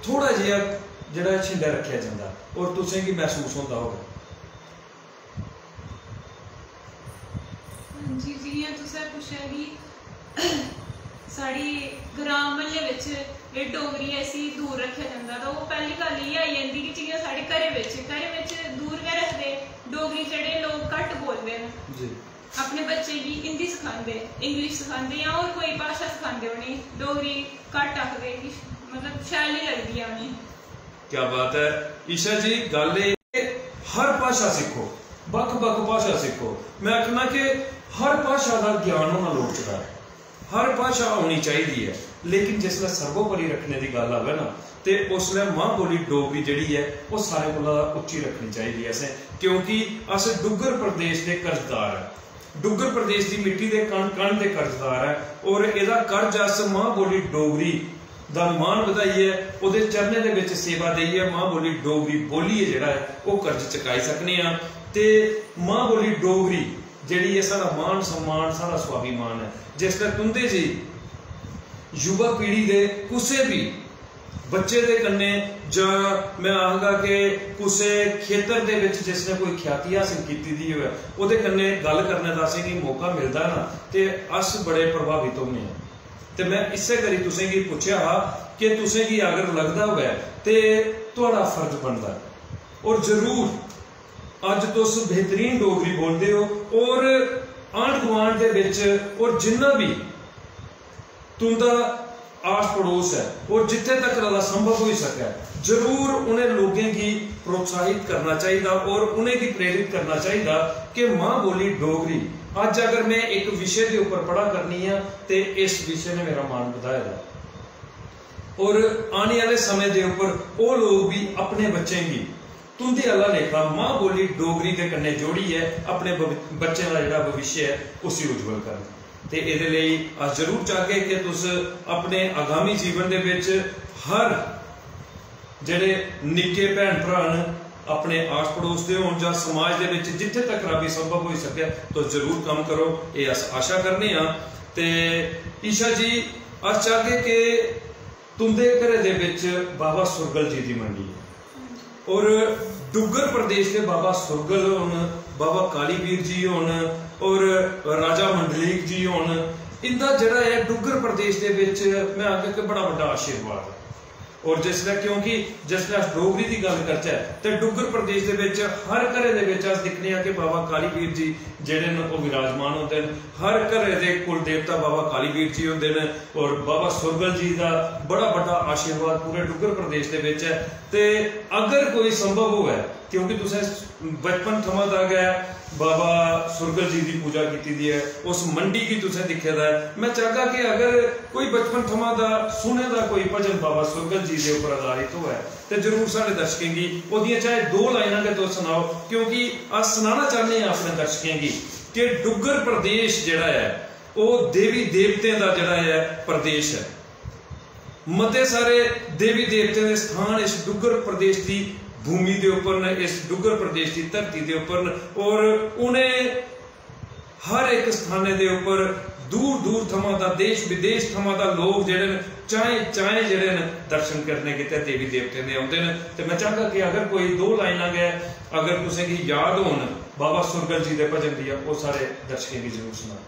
थोह्ड़ा जेहा जेह्ड़ा ऐ छिंडा रक्खेआ जंदा और तुसेंगी मसूस होंदा होग? हां जी, जि'यां तुसें पुच्छेआ कि साढ़ी ग्रां म्हल्ले बिच जेह्ड़ी डोगरी ऐ इसी दूर रक्खेआ जंदा, तां ओह् पैह्ली गल्ल इ'यै आई जंदी कि जि'यां साढ़े घरै बिच, घरै बिच दूर गै रखदे, डोगरी जेह्ड़े लोक घट्ट बोलदे न। जी। अपने बच्चे गी हिंदी सखांदे, इंग्लिश सखांदे जां होर कोई भाशा सखांदे उ'नेंगी, डोगरी घट्ट आखदे कि मतलब शैल निं लगदी ऐ उ'नेंगी। क्या बात ऐ ईशा जी, गल्ल एह्, हर भाशा सिक्खो, बक्ख-बक्ख भाशा सिक्खो। मैं आखना कि हर भाशा दा ज्ञान होना लोड़चदा ऐ, हर भाशा औनी चाहिदी ऐ, लेकिन जिसलै सर्वोपरि रक्खने दी गल्ल आवै ना, ते उसलै मां बोली डोगरी जेह्ड़ी ऐ, ओह् सारें कोला उच्ची रक्खनी चाहिदी ऐ असें, क्योंकि अस डुग्गर प्रदेश दे कर्जदार ऐ, डुग्गर प्रदेश दी मिट्टी दे कण कण दे कर्जदार ऐ, और एह्दा कर्ज अस मां बोली डोगरी दा मान बधाइयै, ओह्दे चरणें दे बिच सेवा देइयै, मां बोली डोगरी बोलियै जेह्ड़ा ऐ, ओह् कर्ज चुकाई सकने आं। ते मां बोली डोगरी जेह्ड़ी ऐ, साढ़ा मान सम्मान, साढ़ा स्वाभिमान ऐ। जिसलै तुं'दे जेही युवा पीढ़ी दे कुसै बी बच्चे दे कन्नै, जां मैं आखगा कि कुसै खेतर दे बिच जिसने कोई ख्याति हासल कीती दी होऐ, ओह्दे कन्नै गल्ल करने दा असेंगी मौका मिलदा ना, ते अस बड़े प्रभावित होन्ने आं। ते मैं इस्सै करी तुसेंगी पुच्छेआ हा कि तुसेंगी अगर लगदा होऐ ते थुआढ़ा फर्ज बनदा ऐ। और जरूर अज्ज तुस बेहतरीन डोगरी बोलदे ओ और आंढ गुआंढ दे बिच और जिन्ना बी तुं'दा आस पड़ोस ऐ, और जित्थे तक दा संभव होई सकै, जरूर उ'नें लोकें गी प्रोत्साहित करना चाहिदा और उ'नेंगी प्रेरित करना चाहिदा कि मां बोली डोगरी। अज्ज अगर मैं इक विशे दे उप्पर पढ़ा करनी आं ते इस विशे ने मेरा मान बधाए दा, और आने आह्ले समें दे उप्पर ओह् लोक बी अपने बच्चें गी तुं'दे आह्ला लेखा मां बोली डोगरी दे कन्नै जोड़ियै अपने भवि-, बच्चें दा जेह्ड़ा भविष्य ऐ, उसी उज्जवल करन। ते एह्दे लेई अस जरूर चाहगे कि तुस अपने आगामी जीवन दे बिच हर जेह्ड़े निक्के भैन भ्राऽ न, अपने आस पड़ोस दे होन जां समाज दे बिच जित्थे तक बी संभव होई सकै, तुस जरूर कम्म करो, एह् अस आशा करने आं। ते ईशा जी, अस चाहगे कि तुं'दे घरै दे बिच बाबा सुरगल जी दी मंडी ऐ, और डुग्गर प्रदेश दे बाबा सुरगल होन, बाबा कालीवीर जी होन, और राजा मंडलीक जी होन, इंदा जेह्ड़ा ऐ डुग्गर प्रदेश दे बिच, मैं आखगा कि बड़ा बड्डा आशीर्वाद ऐ। और जिसलै, क्योंकि जिसलै अस डोगरी दी गल्ल करचै ते डुग्गर प्रदेश दे बिच हर घरै दे बिच अस दिक्खने आं कि बाबा कालीवीर जी जेह्ड़े न, ओह् विराजमान होंदे न। हर घरै दे कुल देवता बाबा कालीवीर जी होंदे न, और बाबा सुरगल जी दा बड़ा बड्डा आशीर्वाद पूरे डुग्गर प्रदेश दे बिच ऐ। ते अगर कोई संभव होऐ, क्योंकि तुसें बचपन थमां दा गै बाबा सुरगल जी दी पूजा कीती दी ऐ, उस मंडी गी तुसें दिक्खे दा ऐ, मैं चाहगा कि अगर कोई बचपन थमां दा सुने दा कोई भजन बाबा सुरगल जी दे उप्पर आधारित होऐ, ते जरूर साढ़े दर्शकें गी ओह्दियां चाहे दो लाइनां गै तुस सनाओ, क्योंकि अस सनाना चाहने आं अपने दर्शकें गी कि डुग्गर प्रदेश जेह्ड़ा ऐ, ओह् देवी देवतें दा जेह्ड़ा ऐ, प्रदेश ऐ। मते सारे देवी देवतें दे स्थान इस डुग्गर प्रदेश दी भूमि दे उप्पर न, इस डुग्गर प्रदेश दी धरती दे उप्पर न, और उ'नें हर इक स्थानें दे उप्पर दूर दूर थमां दा, देश विदेश थमां दा लोक जेह्ड़े न, चाएं चाएं जेह्ड़े न, दर्शन करने गितै देवी देवतें दे औंदे न। ते मैं चाहगा कि अगर कोई दो लाइनां गै अगर तुसें गी याद होन बाबा सुरगल जी दे भजन दियां, ओह् सारे दर्शकें गी जरूर सनाओ।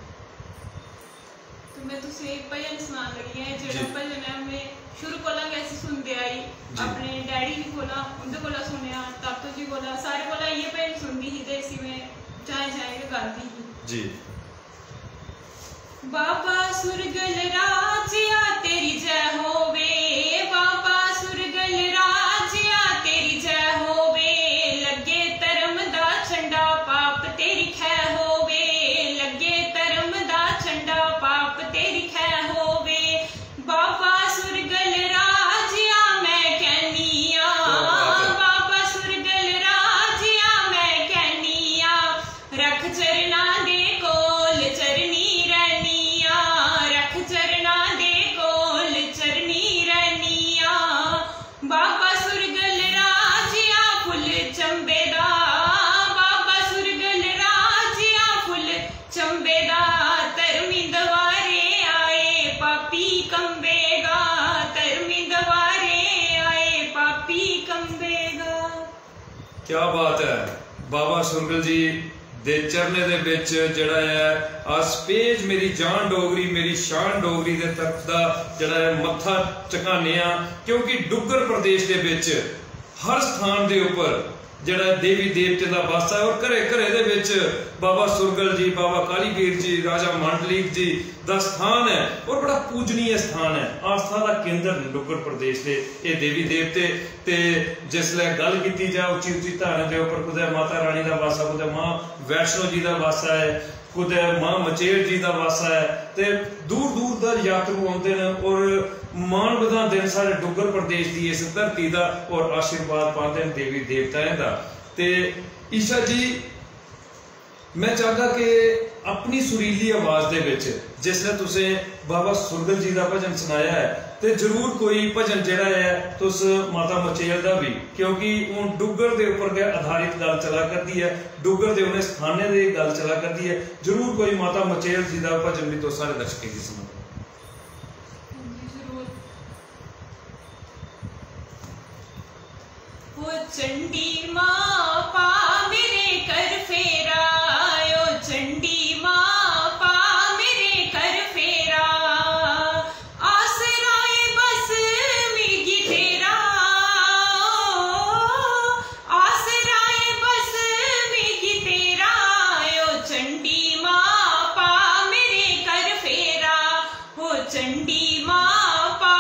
ते मैं तुसें गी भजन सनान लगी आं। जेह्ड़ा जी। भजन ऐ, मैं शुरू कोला गै इसी सुनदे आई, जी। अपने डैडी जी कोला, उं'दे कोला सुनेआ, तातो जी कोला, सारे कोला इ'यै भजन सुनदी ही ते इसी मैं चाएं चाएं गै गांदी ही। जी। बाबा सुरगल राजिया तेरी जय होवे, बाबा सुरगल राजिया तेरी जय होवे, लग्गे धर्म दा झंडा पाप तेरी खै होवे, लग्गे धर्म दा झंडा पाप तेरी खै होवे। बाबा सुरगल राजिया मैं कहनी आं, क्या बात है। बाबा सुरगल राजिया मैं कहनी आं, रख चरना दे कोल चरनी रहनी आं, रख चरना दे कोल चरनी रहनी आं। बाबा सुरगल राजिया फुल चंबे दा, बाबा सुरगल राजिया फुल चंबे दा, धर्मी दवारे आए पापी कंबेगा, धर्मी दवारे आए पापी कंबेगा। क्या बात है। बाबा सुरगल जी दे चरणें दे बिच जेह्ड़ा ऐ, अस पेज मेरी जान डोगरी, मेरी शान डोगरी दे तरफ दा जेह्ड़ा ऐ, मत्था झुकाने आं, क्योंकि डुग्गर प्रदेश दे बिच हर स्थान दे उप्पर जेह्ड़ा देवी देवतें दा वास ऐ, और घरे घरे दे बिच बाबा सुरगल जी, बाबा कालीवीर जी, राजा मांडलिक जी दा स्थान ऐ, और बड़ा पूजनीय स्थान ऐ, आस्था दा केंद्र न डुग्गर प्रदेश दे एह् देवी देवते। ते जिसलै गल्ल कीती जा उच्ची उच्ची धारें दे उप्पर, कुतै माता रानी दा वासा, कुतै मां वैष्णो जी दा वासा ऐ, कुतै मां मचेल जी दा वासा ऐ, ते दूर दूर दा यात्रु औंदे न और मान बधांदे न साढ़े डुग्गर प्रदेश दी इस धरती दा और आशीर्वाद पांदे न देवी देवताएं दा। ते ईशा जी, मैं चाहगा कि अपनी सुरीली आवाज दे विच जिसलै तुसें बाबा सुरगल जी दा भजन सनाया ऐ, ते जरूर कोई भजन जेह्ड़ा ऐ तुस माता मचेल दा बी, क्योंकि हून डुग्गर दे उप्पर गै आधारित गल्ल चला करदी ऐ, डुग्गर दे उ'नें स्थानें दी गल्ल चला करदी ऐ, जरूर कोई माता मचेल जी दा भजन बी तुस साढ़े दर्शकें गी सनाओ। ओ चंडी मां पा मेरे घर फेरा, ओ चंडी मां पा मेरे घर फेरा, आसरा ऐ बस मिगी तेरा, आसरा ऐ बस मिगी तेरा, ओ चंडी मां पा मेरे घर फेरा, ओ चंडी मां पा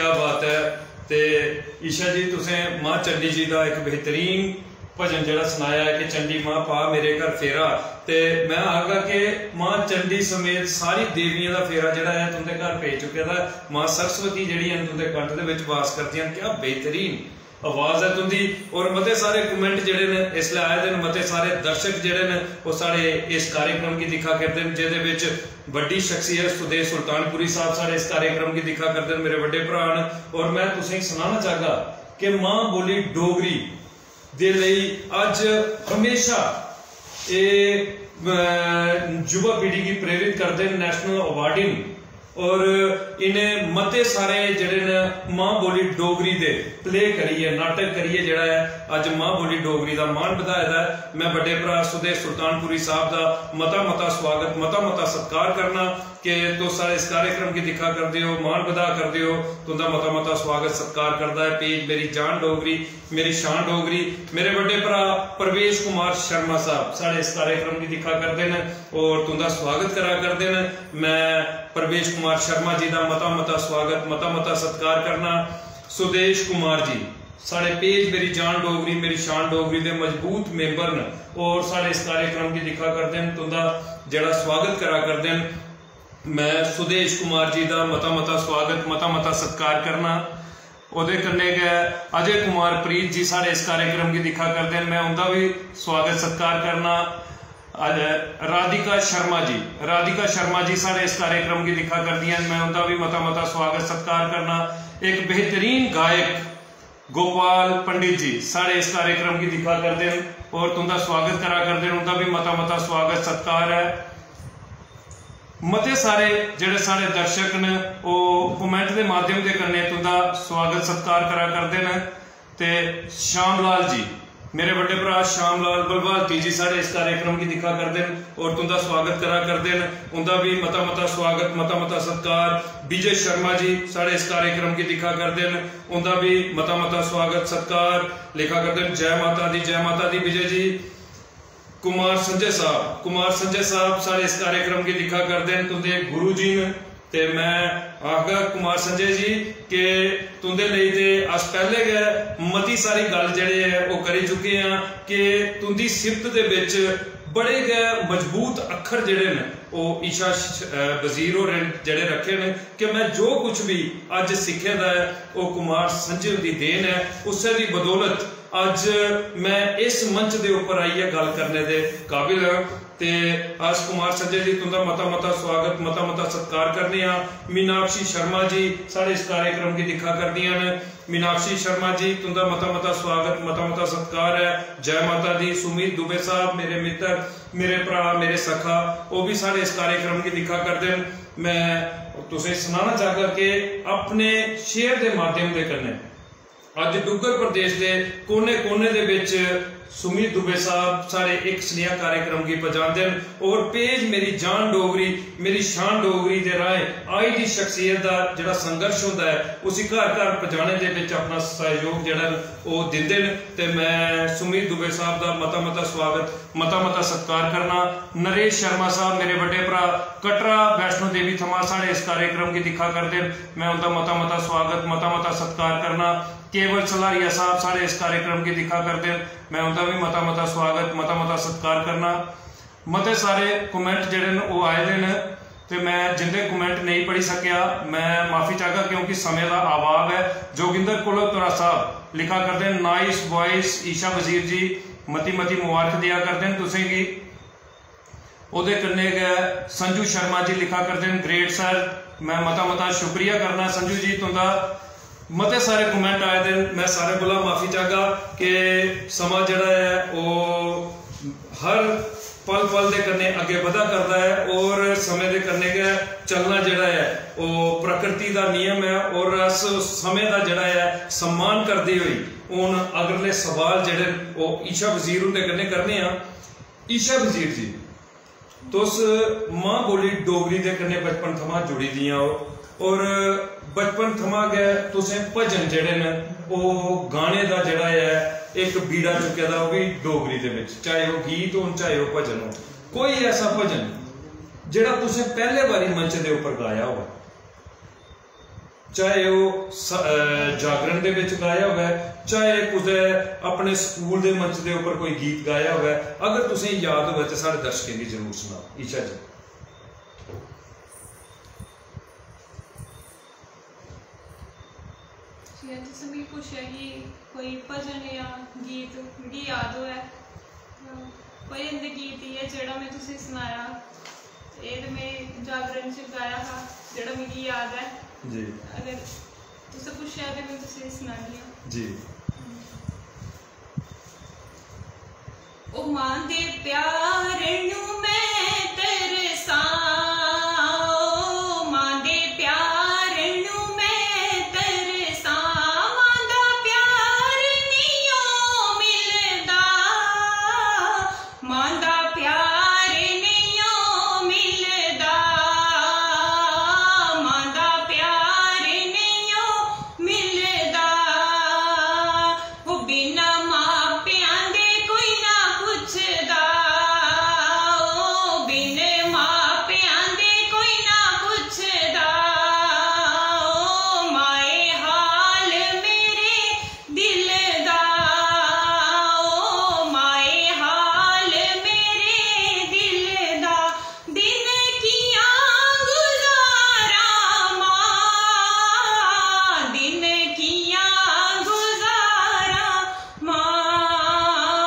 क्या बात है। ते ईशा जी, तुसें मां चंडी जी दा इक बेहतरीन भजन जेह्ड़ा सनाया ऐ कि "चंडी मां पा मेरे घर फेरा", ते मैं आखगा कि मां चंडी समेत सारी देवियें दा फेरा जेह्ड़ा ऐ तुं'दे घर पेई चुके दा ऐ। मां सरस्वती जेह्ड़ी ऐ तुं'दे कंठ दे बिच वास करदियां न। क्या बेहतरीन आवाज ऐ तुं'दी। और मते सारे कमेंट जेह्ड़े न इसलै आए दे न, मते सारे दर्शक जेह्ड़े न ओह् साढ़े इस कार्यक्रम गी दिक्खा करदे न, जेह्दे बिच बड्डी शख्सियत सुदेश सुल्तानपुरी साहब साढ़े इस कार्यक्रम गी दिक्खा करदे न, मेरे बड्डे भ्राऽ न। और मैं तुसेंगी सनाना चाहगा कि मां बोली डोगरी दे लेई अज्ज हमेशा एह्, अ, युवा पीढ़ी गी प्रेरित करदे न, नेशनल अवार्डी न। और इ'नें मते सारे जेह्ड़े न मां बोली डोगरी दे प्ले करियै, नाटक करियै जेह्ड़ा ऐ अज्ज मां बोली डोगरी दा मान बधाए दा ऐ। मैं बड्डे भ्राऽ सुदेश सुल्तानपुरी साहब दा मता मता स्वागत, मता मता सत्कार करना कि तुस साढ़े इस कार्यक्रम गी दिक्खा करदे ओ, मान बधा करदे ओ। तुं'दा मता मता स्वागत सत्कार करदा ऐ पेज मेरी जान डोगरी, मेरी शान डोगरी। मेरे बड्डे भ्राऽ प्रवेश कुमार शर्मा साहब साढ़े इस कार्यक्रम गी दिक्खा करदे न और तुं'दा स्वागत करा करदे न। मैं प्रवेश कुमार शर्मा जी दा मता मता स्वागत, मता मता सत्कार करना। सुदेश कुमार जी साढ़े पेज मेरी जान डोगरी, मेरी शान डोगरी दे मजबूत मेंबर न और साढ़े इस कार्यक्रम गी दिक्खा करदे न, तुं'दा जेह्ड़ा स्वागत करा करदे न। मैं सुदेश कुमार जी दा मता मता स्वागत, मता मता सत्कार करना। ओह्दे कन्नै गै अजय कुमार प्रीत जी साढ़े इस कार्यक्रम गी दिक्खा करदे न, मैं उं'दा बी स्वागत सत्कार करना। अ, राधिका शर्मा जी, राधिका शर्मा जी साढ़े इस कार्यक्रम गी दिक्खा करदियां न, मैं उं'दा बी मता मता स्वागत सत्कार करना। इक बेहतरीन गायक गोपाल पंडित जी साढ़े इस कार्यक्रम गी दिक्खा करदे न और तुं'दा स्वागत करा करदे न, उं'दा बी मता मता स्वागत सत्कार ऐ। मते सारे जेह्ड़े साढ़े दर्शक न ओह् कमेंट दे माध्यम दे कन्नै तुं'दा स्वागत सत्कार करा करदे न। ते श्याम लाल जी, मेरे बड्डे भ्राऽ श्याम लाल बलभारती जी साढ़े इस कार्यक्रम गी दिक्खा करदे न और तुं'दा स्वागत करा करदे न। उं'दा बी मता मता स्वागत, मता मता सत्कार। विजय शर्मा जी साढ़े इस कार्यक्रम गी दिक्खा करदे न, उं'दा बी मता मता स्वागत सत्कार। लिखा करदे न, "जय माता दी, जय माता दी विजय जी।" कुमार संजय साहब, कुमार संजय साहब साढ़े इस कार्यक्रम गी दिक्खा करदे न, तुं'दे गुरु जी न। ते मैं आखगा कुमार संजय जी कि तुं'दे लेई ते अस पैह्ले गै मती सारी गल्ल जेह्ड़े ऐ ओह् करी चुके आं कि तुं'दी सिफ्त दे बिच बड़े गै मजबूत अक्खर जेह्ड़े न ओह् ईशा श-, अ, वजीर होरें जेह्ड़े रक्खे न कि मैं जो कुछ बी अज्ज सिक्खे दा ऐ ओह् कुमार संजय हुंदी देन ऐ। उस्सै दी बदौलत अज्ज मैं इस मंच दे उप्पर आइयै गल्ल करने दे काबिल आं। ते अस कुमार संजय जी तुं'दा मता मता स्वागत, मता मता सत्कार करने आं। मीनाक्षी शर्मा जी साढ़े इस कार्यक्रम गी दिक्खा करदियां न। मीनाक्षी शर्मा जी तुं'दा मता मता स्वागत, मता मता सत्कार ऐ। जय माता दी। सुमित दुबे साहब मेरे मित्तर, मेरे भ्राऽ, मेरे सखा, ओह् बी साढ़े इस कार्यक्रम गी दिक्खा करदे न। मैं तुसें सनाना चाहगा कि अपने शेयर दे माध्यम दे कन्नै अज्ज डुग्गर प्रदेश दे कोने-कोने दे बिच सुमित दुबे साहब साढ़े इक सनेहा कार्यक्रम गी पजांदे न और पेज मेरी जान डोगरी, मेरी शान डोगरी दे राहें आई दी शख्सियत दा जेह्ड़ा संघर्ष होंदा ऐ, उसी घर-घर पजाने दे बिच अपना सैहयोग जेह्ड़ा न, ओह् दिंदे न। ते मैं सुमित दुबे साहब दा मता-मता स्वागत, मता-मता सत्कार करना। नरेश शर्मा साहब, मेरे बड्डे भ्राऽ, कटरा वैष्णो देवी थमां साढ़े इस कार्यक्रम गी दिक्खा करदे न, मैं उं'दा मता-मता स्वागत, मता-मता सत्कार करना। केवल सलारिया साहब साढ़े इस कार्यक्रम गी दिक्खा करदे न, मैं उं'दा बी मता-मता स्वागत, मता-मता सत्कार करना। मते सारे कमेंट जेह्ड़े न, ओह् आए दे न, ते मैं जिं'दे कमेंट नेईं पढ़ी सकेआ, मैं माफी चाहगा, क्योंकि समें दा अभाव ऐ। जोगिंदर कुलत्तरा साहब लिखा करदे न, "Nice voice ईशा वजीर जी, मती-मती मुबारक देआ करदे न तुसें गी।" ओह्दे कन्नै गै संजू शर्मा जी लिखा करदे न, "Great sir।" मैं मता-मता शुक्रिया करना संजू जी तुं'दा। मते सारे कमेंट आए दे न, मैं सारें कोला माफी चाहगा कि समां जेह्ड़ा ऐ, ओह् हर पल-पल दे कन्नै अग्गें बधा करदा ऐ और समें दे कन्नै गै चलना जेह्ड़ा ऐ, ओह् प्रकृति दा नियम ऐ और अस समें दा जेह्ड़ा ऐ, सम्मान करदे होई हून अगले सवाल जेह्ड़े न, ओह् ईशा वजीर हुंदे कन्नै करने आं। ईशा वजीर जी, तुस मां बोली डोगरी दे कन्नै बचपन थमां जुड़ी दियां ओ और बचपन थमां गै तुसें भजन जेह्ड़े न, ओह् गाने दा जेह्ड़ा ऐ, इक बीड़ा चुके दा, ओह् बी डोगरी दे बिच, चाहे ओह् गीत होन, चाहे ओह् भजन होन। कोई ऐसा भजन जेह्ड़ा तुसें पैह्ले बारी मंच दे उप्पर गाया होऐ? चाहे ओह् स- अ, जागरण दे बिच गाया होऐ, चाहे कुतै अपने स्कूल दे मंच दे उप्पर कोई गीत गाया होऐ, अगर तुसें याद होऐ ते साढ़े दर्शकें गी जरूर सनाओ। ईशा जी। जि'यां तुसें मिगी पुच्छेआ कि कोई भजन जां गीत मिगी याद होऐ, अ, भजन ते गीत इ'यै जेह्ड़ा में तुसेंगी सनाया, एह् ते में जागरण च गाया हा जेह्ड़ा मिगी याद ऐ। जी। अगर तुसें पुच्छेआ ते में तुसेंगी सनानी आं। जी। ओ मां दे प्यार नू मैं तरसां, ओ मां दे प्यार नू मैं तरसां, मां दा प्यार नियो मिलदा, मां दा प्यार नियो मिलदा, मां दा प्यार नियो मिलदा। ओ बिना मापियां दे कोई ना पुछदा, ओ बिन मापियां दे कोई ना पुछदा, ओ माए हाल मेरे दिल दा, ओ माए हाल मेरे दिल दा। दिन कियां गुजारां मां, दिन कियां गुजारां मां,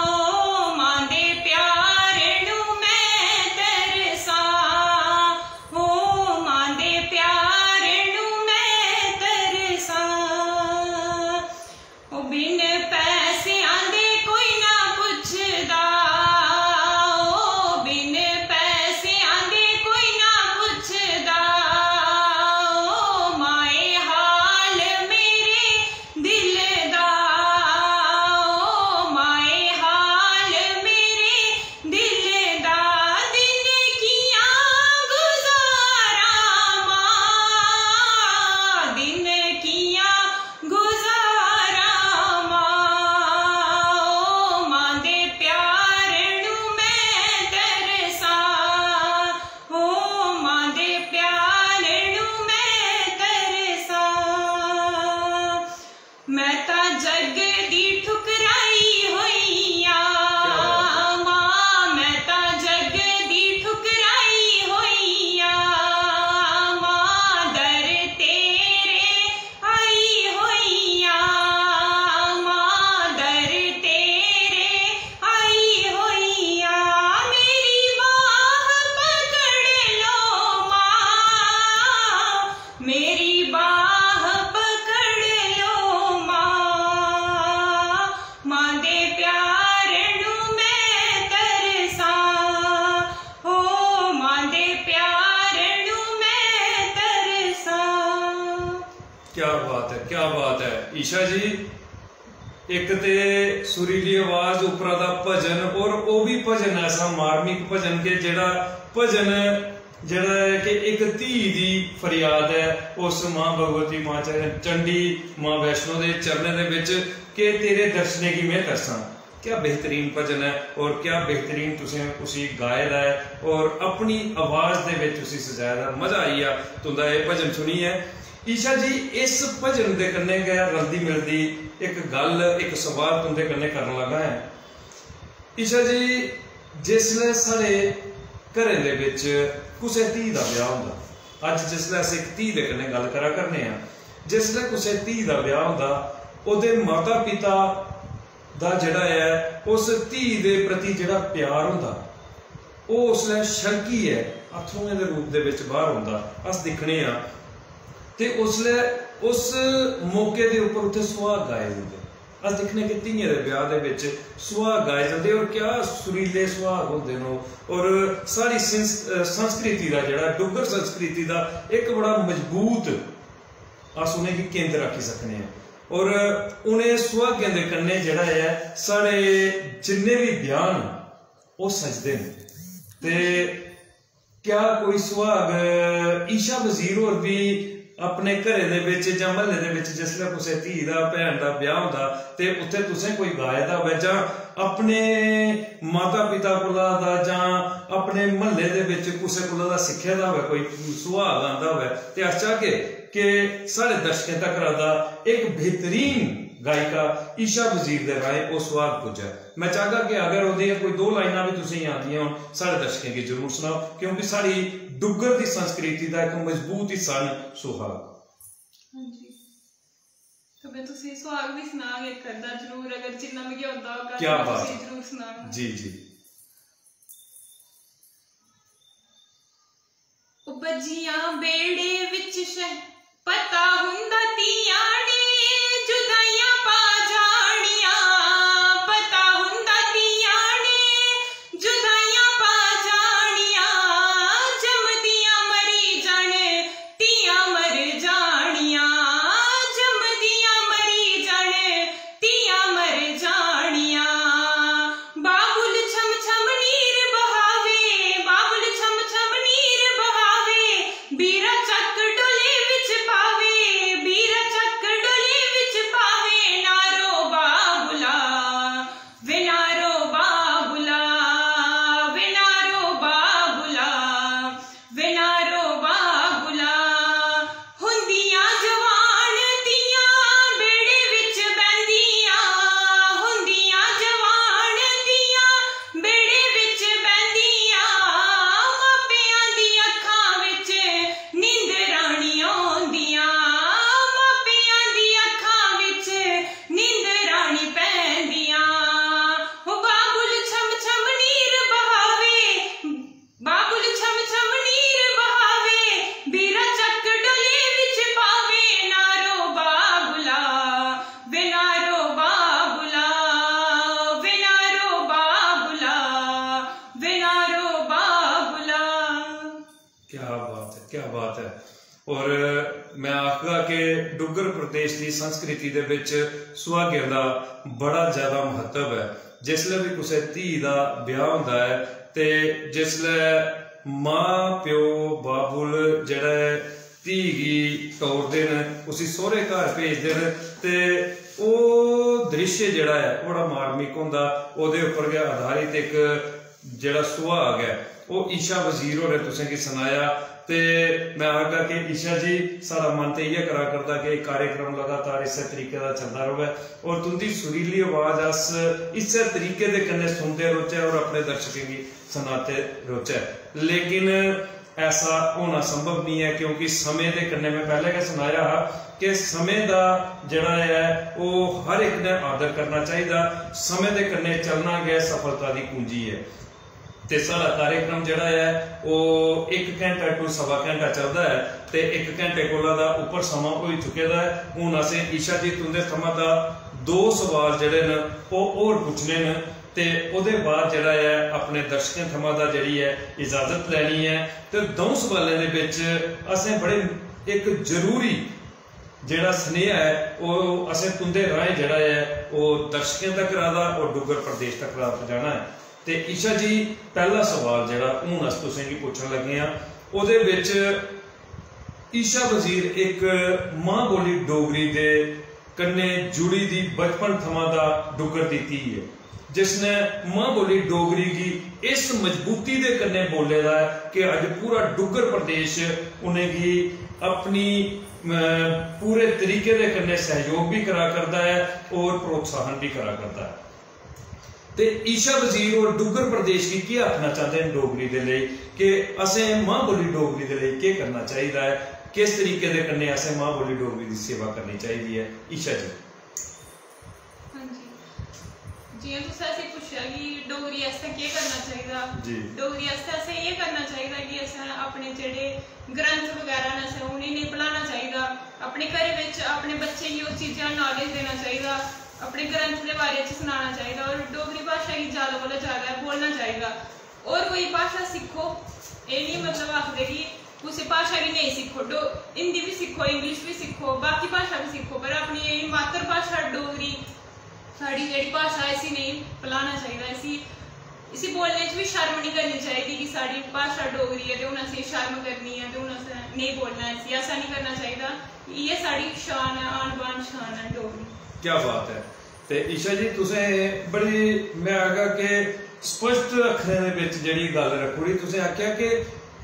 ओ मां दे प्यार नू मैं तरसां, ओ मां दे प्यार नू मैं तरसां। ओ बिन पैसेआं दे कोई ना पुछदा, ओ बिन पैसेआं दे कोई ना पुछदा, ओ माए हाल मेरे दिल दा, ओ माए हाल मेरे दिल दा। दिन कियां गुजारां मां, दिन कियां गुजारां मां, ओ मां दे प्यार नू मैं तरसां, ओ मां दे प्यार नू मैं तरसां। मैं तां जग दी ठुकराई होई आं मां, मैं तां जग दी ठुकराई होई आं मां, दर तेरे आई होई आं मां, दर तेरे आई होई आं। मेरी बाह पकड़ लो मां, मेरी बाह पकड़ लो मां, मां दे प्यार नू मैं तरसां, ओ मां दे प्यार नू मैं तरसां। क्या बात है, क्या बात है ईशा जी। एक ते सुरीली आवाज, उपरा दा भजन, और ओह् बी भजन ऐसा मार्मिक भजन के जेह्ड़ा भजन जेह्ड़ा ऐ कि इक धी दी फरियाद ऐ, उस मां भगवती, मां च-, चंडी, मां वैष्णो दे चरणें दे बिच के तेरे दर्शनें गी में तरसां। क्या बेहतरीन भजन ऐ और क्या बेहतरीन तुसें उसी गाए दा ऐ और अपनी आवाज दे बिच उसी सजाए दा। मजा आई गेआ तुंदा एह् भजन सुनियै। ईशा जी, इस भजन दे कन्नै गै रलदी मिलदी इक गल्ल, इक सवाल तुंदे कन्नै करन लगा ऐ। ईशा जी, जिसलै साढ़े घरें दे बिच कुसै धी दा ब्याह होंदा, अज्ज जिसलै अस इक धी दे कन्नै गल्ल करा करने आं, जिसलै कुसै धी दा ब्याह होंदा, ओह्दे माता पिता दा जेह्ड़ा ऐ, उस धी दे प्रति जेह्ड़ा प्यार होंदा, ओह् उसलै छलकियै अत्थरुएं दे रूप दे बिच बाहर औंदा। अस दिक्खने आं ते उसलै उस मौके दे उप्पर उत्थै सुहाग गाए जंदे। अस दिक्खने कि धियें दे ब्याह दे बिच सुहाग गाए जंदे, और क्या सुरीले सुहाग होंदे न ओह्। और साढ़ी सिंस-, अ, संस्कृति दा जेह्ड़ा, डुग्गर संस्कृति दा इक बड़ा मजबूत, अस उ'नेंगी केंद्र आखी सकने आं। और उ'नें सुहागें दे कन्नै जेह्ड़ा ऐ, साढ़े जिन्ने बी ब्याह न, ओह् सजदे न। ते क्या कोई सुहाग ईशा वजीर होर बी अपने घरै दे बिच जां म्हल्ले दे बिच जिसलै कुसै धी दा, भैन दा ब्याह् होंदा ते उत्थै तुसें कोई गाए दा होऐ जां अपने माता पिता कोला दा जां अपने म्हल्ले दे बिच कुसै कोला दा सिक्खे दा होऐ, कोई सुहाग आंदा होऐ, ते अस चाहगे कि साढ़े दर्शकें तगर दा इक बेहतरीन गायिका ईशा वजीर दे राहें ओह् सुहाग पुज्जै। मैं चाहगा कि अगर ओह्दियां कोई दो लाइनां बी तुसेंगी आंदियां होन, साढ़े दर्शकें गी जरूर सनाओ, क्योंकि साढ़ी डुग्गर दी संस्कृति दा इक मजबूत हिस्सा न सुहाग। हां जी। तो मैं तुसें सुहाग भी सनाग इक अद्धा जरूर, अगर जिन्ना मिगी औंदा होगा क्या तो मैं बात। तुसें जरूर सनाग। जी, जी। ओ बज्जियां बेड़े विच शह, पता हुंदा धीआं ने जुदाइयां पा जानियां, पता हुंदा धीआं ने जुदाइयां पा जानियां, जमदियां मरी जान धीआं मर जानियां, जमदियां मरी जान धीआं मर जानियां। बाबुल छम छम नीर बहावे, बाबुल छम छम नीर बहावे, बीरा चक डोले विच पावे, बीरा चक डोले विच पावे, ना रो बाबुला, वे ना रो बाबुला, वे ना रो बाबुला, वे ना रो बाबुला। हुंदियां जवान धीआं बेड़े विच बहंदियां, हुंदियां जवान धीआं बेड़े विच बहंदियां, मापियां दी अखां विच नींदरां निं औंदियां, मापियां दी अखां विच नींदरां निं पैंदियां। ओ बाबुल छम छम नीर बहावे, बाबुल छम छम नीर बहावे, बीरा चक डोले विच पावे, ना रो बाबुला, वे ना रो बाबुला, वे ना रो बाबुला, वे ना रो बाबुला। क्या बात है, क्या बात है। और मैं आखगा कि डुग्गर प्रदेश दी संस्कृति दे विच सुहागें दा बड़ा ज्यादा महत्व ऐ। जिसलै भी कुसै धी दा ब्याह होंदा ऐ ते जिसलै मां प्यो बाबुल जेह्ड़ा ऐ धी गी टोरदे न, उसी सौह्रे घर भेजदे न ते ओह् दृश्य जेह्ड़ा ऐ बड़ा मार्मिक होंदा। ओह्दे उप्पर गै आधारित इक जेह्ड़ा सुहाग ऐ ओह् ईशा वजीर होरें तुसेंगी सनाया। ते मैं आखगा कि ईशा जी, साढ़ा मन ते इ'यै करा करदा कि कार्यक्रम लगातार इस्सै तरीके दा चलदा र'वै और तुं'दी सुरीली आवाज अस इस्सै तरीके दे कन्नै सुनदे रौह्चै और अपने दर्शकें गी सनाते रौह्चै, लेकिन ऐसा होना संभव निं ऐ क्योंकि समें दे कन्नै, मैं पैह्लें गै सनाया हा कि समें दा जेह्ड़ा ऐ ओह् हर इक ने आदर करना चाहिदा। समें दे कन्नै चलना गै सफलता दी कुंजी ऐ। ते साढ़ा कार्यक्रम जेह्ड़ा ऐ ओह् इक घैंटा to सवा घैंटा चलदा ऐ ते इक घैंटे कोला दा उप्पर समां होई चुके दा ऐ। हून असें ईशा जी तुं'दे थमां दा दो सवाल जेह्ड़े न ओह् होर पुच्छने न ते ओह्दे बाद जेह्ड़ा ऐ अपने दर्शकें थमां दा जेह्ड़ी ऐ इजाजत लैनी ऐ। ते द'ऊं सवालें दे बिच असें बड़े इक जरूरी जेह्ड़ा सनेहा ऐ ओह् असें तुं'दे राहें जेह्ड़ा ऐ ओह् दर्शकें तक दा और डुग्गर प्रदेश तक दा पजाना ऐ। ते ईशा जी, पैह्ला सवाल जेह्ड़ा हून अस तुसेंगी पुच्छन लगे आं, ओह्दे बिच ईशा वजीर इक मां बोली डोगरी दे कन्नै जुड़ी दी बचपन थमां दा डुग्गर दी धी ऐ, जिसने मां बोली डोगरी गी इस मजबूती दे कन्नै बोले दा ऐ कि अज्ज पूरा डुग्गर प्रदेश उ'नेंगी अपनी, अ, पूरे तरीके दे कन्नै सैहयोग बी करा करदा ऐ और प्रोत्साहन बी करा करदा ऐ। ते ईशा वजीर होर डुग्गर प्रदेश गी केह् आखना चांह्दे न डोगरी दे लेई कि असें मां बोली डोगरी दे लेई केह् करना चाहिदा ऐ, किस तरीके दे कन्नै असें मां बोली डोगरी दी सेवा करनी चाहिदी ऐ? ईशा जी। हां जी, जि'यां तुसें असें पुच्छेआ कि डोगरी आस्तै केह् करना चाहिदा, जी। डोगरी आस्तै असें एह् करना चाहिदा कि असें अपने जेह्ड़े ग्रंथ बगैरा न असें उ'नेंगी नेईं भुलाना चाहिदा। अपने घरै बिच अपने बच्चें गी उस चीजा दा नालेज देना चाहिदा, अपने ग्रंथ दे बारे च सनाना चाहिदा और डोगरी भाशा गी ज्यादा कोला ज्यादा बोलना चाहिदा। और कोई भाशा सिक्खो, एह् निं मतलब आखदे कि कुसै भाशा गी नेईं सिक्खो, डो-, हिंदी बी सिक्खो, इंग्लिश बी सिक्खो, बाकी भाशा बी सिक्खो, पर अपनी एह् मातर भाशा डोगरी, साढ़ी जेह्ड़ी भाशा ऐ, इसी नेईं भुलाना चाहिदा, इसी इसी बोलने च बी शर्म निं करनी चाहिदी कि साढ़ी भाशा डोगरी ऐ ते हून असें शर्म करनी ऐ ते हून असें नेईं बोलना ऐ इसी, ऐसा निं करना चाहिदा। इ'यै साढ़ी शान ऐ, आन बान शान ऐ डोगरी। क्या बात ऐ। ते ईशा जी, तुसें बड़ी, में आखगा कि स्पष्ट अक्खरें दे बिच जेह्ड़ी गल्ल रक्खी ओड़ी, तुसें आखेआ कि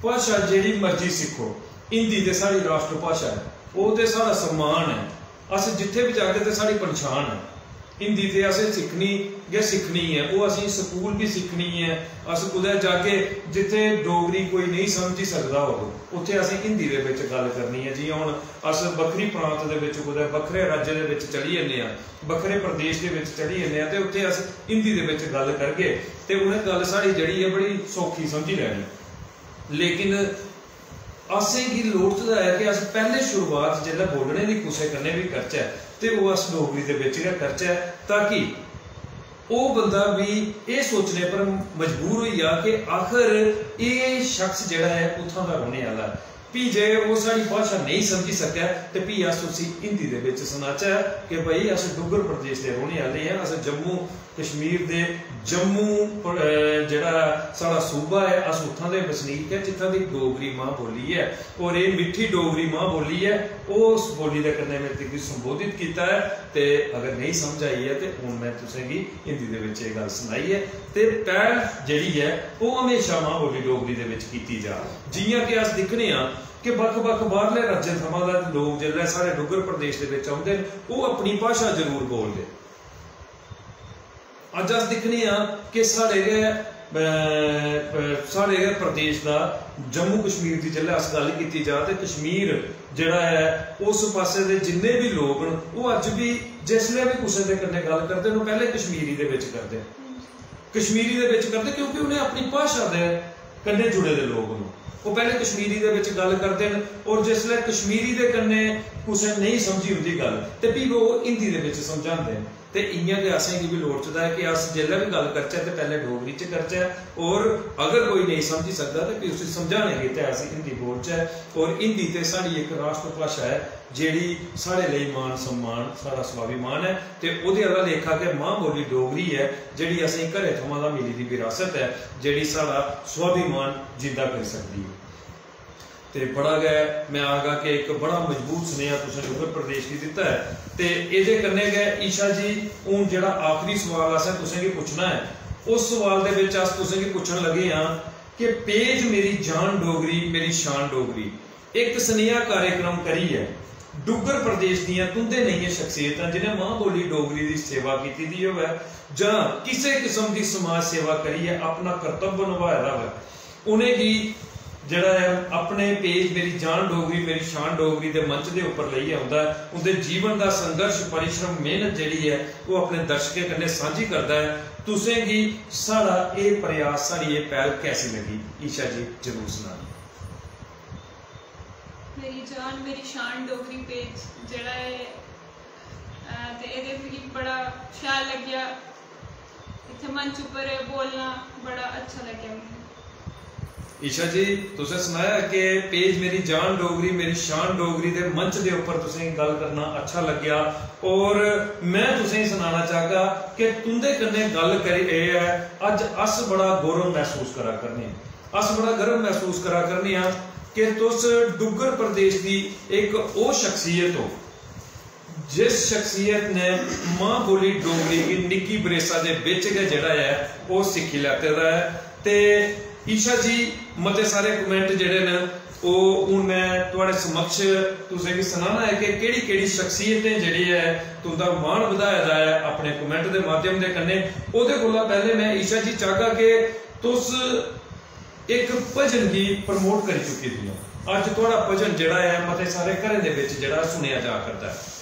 भाशा जेह्ड़ी मर्जी सिक्खो, हिंदी ते साढ़ी राष्ट्र भाशा ऐ, ओह् ते साढ़ा सम्मान ऐ। अस जित्थै बी जागे ते साढ़ी पंछान ऐ। हिंदी ते असें सिक्खनी गै सिक्खनी ऐ, ओह् असें स्कूल बी सिक्खनी ऐ। अस कुतै जागे जित्थै डोगरी कोई नेईं समझी सकदा होग, उत्थै असें हिंदी दे बिच गल्ल करनी ऐ। जि'यां हून अस बक्खरी प्रांत दे बिच, कुतै बक्खरे राज्य दे बिच चली जन्ने आं, बक्खरे प्रदेश दे बिच चली जन्ने आं ते उत्थै अस हिंदी दे बिच गल्ल करगे ते उ'नें गल्ल साढ़ी जेह्ड़ी ऐ बड़ी सौखी समझी लैनी। लेकिन असेंगी लोड़चदा ऐ कि अस पैह्ले शुरुआत जिसलै बोलने दी कुसै कन्नै बी करचै ते ओह् अस डोगरी दे बिच गै करचै, ताकि ओह् बंदा बी एह् सोचने पर मजबूर होई जा कि आखर एह् शख्स जेह्ड़ा ऐ कुत्थां दा रौह्ने आह्ला ऐ। फ्ही जे ओह् साढ़ी भाशा नेईं समझी सकै ते फ्ही अस उसी हिंदी दे बिच सनाचै कि भाई, अस डुग्गर प्रदेश दे रौह्ने आह्ले आं, अस जम्मू कश्मीर दे, जम्मू प-, अ, जेह्ड़ा साढ़ा सूबा ऐ, अस उत्थां दे बसनीक ऐ जित्थां दी डोगरी मां बोली ऐ। और एह् मिट्ठी डोगरी मां बोली ऐ, ओह् उस बोली दे कन्नै में तुगी संबोधित कीता ऐ। ते अगर नेईं समझ आई ऐ ते हून में तुसेंगी हिंदी दे बिच एह् गल्ल सनाई ऐ। ते पैह्ल जेह्ड़ी ऐ ओह् म्हेशा मां बोली डोगरी दे बिच कीती जा। जि'यां कि अस दिक्खने आं कि बक्ख-बक्ख बाह्रले राज्यें थमां दा लोक जिसलै साढ़े डुग्गर प्रदेश दे बिच औंदे न, ओह् अपनी भाशा जरूर बोलदे। अज्ज अस दिक्खने आं कि साढ़े गै, अ, अ, साढ़े गै प्रदेश दा, जम्मू कश्मीर दी जिसलै अस गल्ल कीती जा ते कश्मीर जेह्ड़ा ऐ, उस पासै दे जिन्ने बी लोक न, ओह् अज्ज बी जिसलै बी कुसै दे कन्नै गल्ल करदे न, ओह् पैह्लें कश्मीरी दे बिच करदे न। कश्मीरी दे बिच करदे, क्योंकि उ'नें अपनी भाशा दे कन्नै जुड़े दे लोक न। ओह् पैह्लें कश्मीरी दे बिच गल्ल करदे न और जिसलै कश्मीरी दे कन्नै कुसै नेईं समझी उं'दी गल्ल ते फ्ही ओह् हिंदी दे बिच समझांदे न। ते इ'यां गै असेंगी बी लोड़चदा ऐ कि अस जिसलै बी गल्ल करचै ते पैह्लें डोगरी च करचै और अगर कोई नेईं समझी सकदा ते फ्ही उसी समझाने गितै अस हिंदी बोलचै। और हिंदी ते साढ़ी इक राष्ट्र भाशा ऐ, जेह्ड़ी साढ़े लेई मान सम्मान, साढ़ा स्वाभिमान ऐ। ते ओह्दे आह्ला लेखा गै मां बोली डोगरी ऐ, जेह्ड़ी असेंगी घरै थमां दा मिली दी विरासत ऐ, जेह्ड़ी साढ़ा स्वाभिमान जिंदा करी सकदी ऐ। ते बड़ा गै, में आखगा कि इक बड़ा मजबूत सनेहा तुसें डुग्गर प्रदेश गी दित्ता ऐ। ते एह्दे कन्नै गै ईशा जी, हून जेह्ड़ा आखरी सवाल असें तुसेंगी पुच्छना ऐ, उस सवाल दे बिच अस तुसेंगी पुच्छन लगे आं कि पेज मेरी जान डोगरी, मेरी शान डोगरी, इक सनेहा कार्यक्रम करियै डुग्गर प्रदेश दियां तुं'दे नेहियां शख्सियतां जि'नें मां बोली डोगरी दी सेवा कीती दी होऐ जां किसे किस्म दी समाज सेवा करियै अपना कर्तव्य नभाए दा होऐ, उ'नेंगी जेह्ड़ा ऐ अपने पेज मेरी जान डोगरी, मेरी शान डोगरी दे मंच दे उप्पर लेइयै औंदा ऐ। उं'दे जीवन दा संघर्ष, परिश्रम, मेह्नत जेह्ड़ी ऐ, ओह् अपने दर्शकें कन्नै सांझी करदा ऐ। तुसेंगी साढ़ा एह् प्रयास, साढ़ी एह् पैह्ल कैसी लग्गी, ईशा जी, जरूर सनानी। मेरी जान, मेरी शान डोगरी पेज जेह्ड़ा ऐ, अ, ते एह्दे मिगी बड़ा शैल लग्गेआ। इत्थै मंच उप्पर बोलना बड़ा अच्छा लग्गेआ मिगी। ईशा जी, तुसें सनाया कि पेज मेरी जान डोगरी, मेरी शान डोगरी दे मंच दे उप्पर तुसेंगी गल्ल करना अच्छा लग्गेआ और में तुसेंगी सनाना चाहगा कि तुं'दे कन्नै गल्ल करी एह् ऐ, अज्ज अस बड़ा गौरव मसूस करा करने आं। अस बड़ा गर्व मसूस करा करने आं कि तुस डुग्गर प्रदेश दी इक ओह् शख्सियत ओ, जिस शख्सियत ने मां बोली डोगरी गी निक्की बरेसा दे बिच गै जेह्ड़ा ऐ, ओह् सिक्खी लैते दा ऐ। ते ईशा जी, मते सारे comment जेह्ड़े न, ओह् हून में थुआढ़े समक्ष तुसेंगी सनाना ऐ कि केह्ड़ी-केह्ड़ी शख्सियतें जेह्ड़ी ऐ, तुं'दा मान बधाए दा ऐ अपने comment दे माध्यम दे कन्नै। ओह्दे कोला पैह्लें में ईशा जी चाहगा कि तुस इक भजन गी promote करी चुकी दियां। अज्ज थुआढ़ा भजन जेह्ड़ा ऐ, मते सारे घरें दे बिच जेह्ड़ा सुनेआ जा करदा ऐ,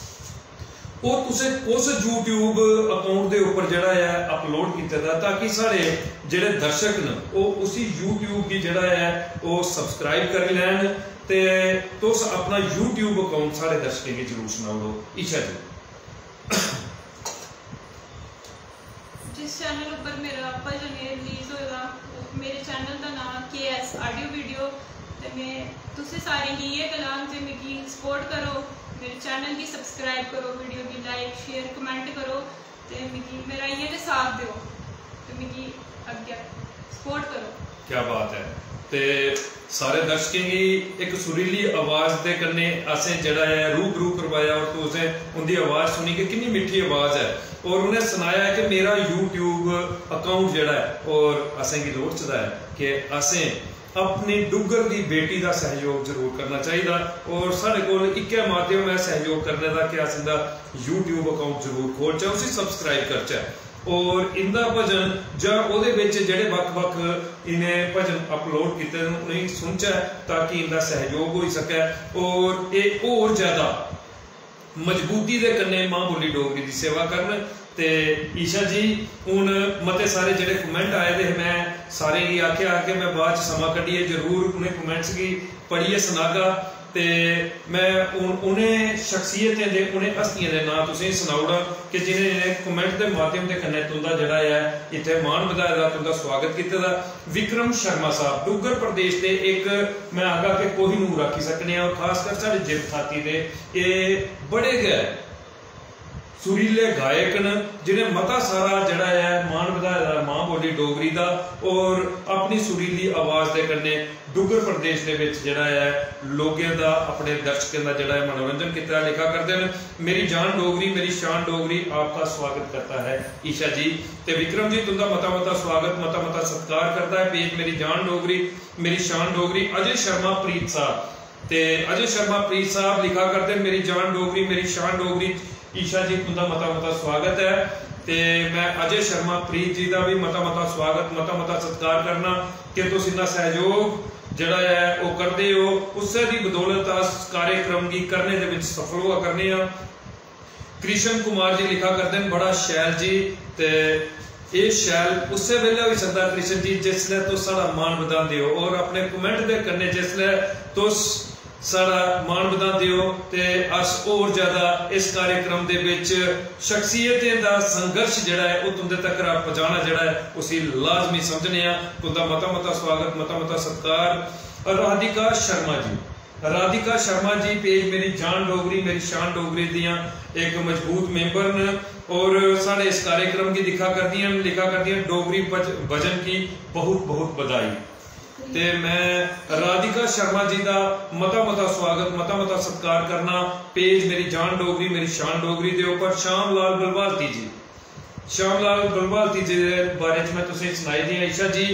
ओह् तुसें कुस YouTube account दे उप्पर जेह्ड़ा ऐ, upload कीते दा, ताकि साढ़े जेह्ड़े दर्शक न, ओह् उसी YouTube गी जेह्ड़ा ऐ, ओह् subscribe करी लैन ते तुस अपना YouTube account साढ़े दर्शकें गी जरूर सनाई ओड़ो, ईशा जी। जिस channel उप्पर मेरा भजन एह् release होए दा, मेरे channel दा नांऽ K S Audio Video, ते में तुसें सारें गी इ'यै गलांग जे मिगी support करो, मेरे channel गी subscribe करो, video गी like, share, comment करो, ते मिगी, मेरा इ'यां गै साथ देओ, ते मिगी अग्गें कोट करो। क्या बात है। ते सारे दर्शकें गी इक सुरीली आवाज दे कन्नै असें जेह्ड़ा ऐ रूबरू करवाया और तुसें उंदी आवाज सुनी कि किन्नी मिट्ठी आवाज ऐ। और उ'नें सनाया ऐ कि मेरा YouTube अकाउंट जेह्ड़ा ऐ और असेंगी लोड़चदा ऐ कि असें अपनी डुग्गर दी बेटी दा सैहयोग जरूर करना चाहिदा। और साढ़े कोल इक्कै माध्यम ऐ सैहयोग करने दा कि अस इंदा YouTube अकाउंट जरूर खोलचै, उसी सब्सक्राइब करचै। और इंदा भजन जां ओह्दे बिच जेह्ड़े बक्ख-बक्ख इ'नें भजन अपलोड कीते दे न, उ'नेंगी सुनचै ताकि इंदा सैहयोग होई सकै और एह् होर ज्यादा मजबूती दे कन्नै मां बोली डोगरी दी सेवा करन। ते ईशा जी, हून मते सारे जेह्ड़े कमेंट आए दे हे, में सारें गी आखेआ हा कि में बाद च समां कड्ढियै जरूर उ'नें कमेंट्स गी पढ़ियै सनागा। ते में हून उ'नें शख्सियतें दे, उ'नें हस्तियें दे नांऽ तुसेंगी सनाई ओड़ां कि जि'नें इ'नें कमेंट दे माध्यम दे कन्नै तुं'दा जेह्ड़ा ऐ इत्थै मान बधाए दा, तुं'दा स्वागत कीते दा। विक्रम शर्मा साहब डुग्गर प्रदेश दे इक, में आखगा कि कोहिनूर आखी सकने आं, और खासकर साढ़े जिब थाती दे एह् बड़े गै सुरीले गायक न, जि'नें मता सारा जेह्ड़ा ऐ मान बधाए दा मां बोली डोगरी दा, और अपनी सुरीली आवाज दे कन्नै डुग्गर प्रदेश दे बिच जेह्ड़ा ऐ लोकें दा, अपने दर्शकें दा जेह्ड़ा ऐ मनोरंजन कीता, लिखा करदे न। मेरी जान डोगरी, मेरी शान डोगरी, आपका स्वागत करता है ईशा जी। ते विक्रम जी, तुं'दा मता मता स्वागत, मता मता सत्कार करदा ऐ पेज मेरी जान डोगरी, मेरी शान डोगरी। अजय शर्मा प्रीत साहब, ते अजय शर्मा प्रीत साहब लिखा करदे न, मेरी जान डोगरी, मेरी शान डोगरी। ईशा जी, तुं'दा मता मता स्वागत ऐ। ते में अजय शर्मा प्रीत जी दा बी मता मता स्वागत, मता मता सत्कार करना कि तुस इन्ना सैहयोग जेह्ड़ा ऐ ओह् करदे ओ। उस्सै दी बदौलत अस कार्यक्रम गी करने दे बिच सफल होआ करने आं। कृष्ण कुमार जी लिखा करदे न, बड़ा शैल जी। ते एह् शैल उस्सै बेल्लै होई सकदा कृष्ण जी, जिसलै तुस साढ़ा मान बधांदे ओ, और अपने कमेंट दे कन्नै जिसलै तुस साढ़ा मान बधांदे ओ, ते अस होर ज्यादा इस कार्यक्रम दे बिच शख्सियतें दा संघर्ष जेह्ड़ा ऐ, ओह् तुं'दे तक्कर पजाना जेह्ड़ा ऐ, उसी लाजमी समझने आं। तुं'दा मता मता स्वागत, मता मता सत्कार। राधिका शर्मा जी, राधिका शर्मा जी पेज मेरी जान डोगरी, मेरी शान डोगरी दियां इक मजबूत मेंबर न, और साढ़े इस कार्यक्रम गी दिक्खा करदियां न, लिखा करदियां न, डोगरी भज-, भजन की बहुत बहुत बधाई। ते मैं राधिका शर्मा जी दा मता मता स्वागत, मता मता सत्कार करना पेज मेरी जान डोगरी, मेरी शान डोगरी दे उप्पर। श्याम लाल बलवालती जी, श्याम लाल बलवालती जी दे बारे च मैं तुसेंगी सनाई दियां ईशा जी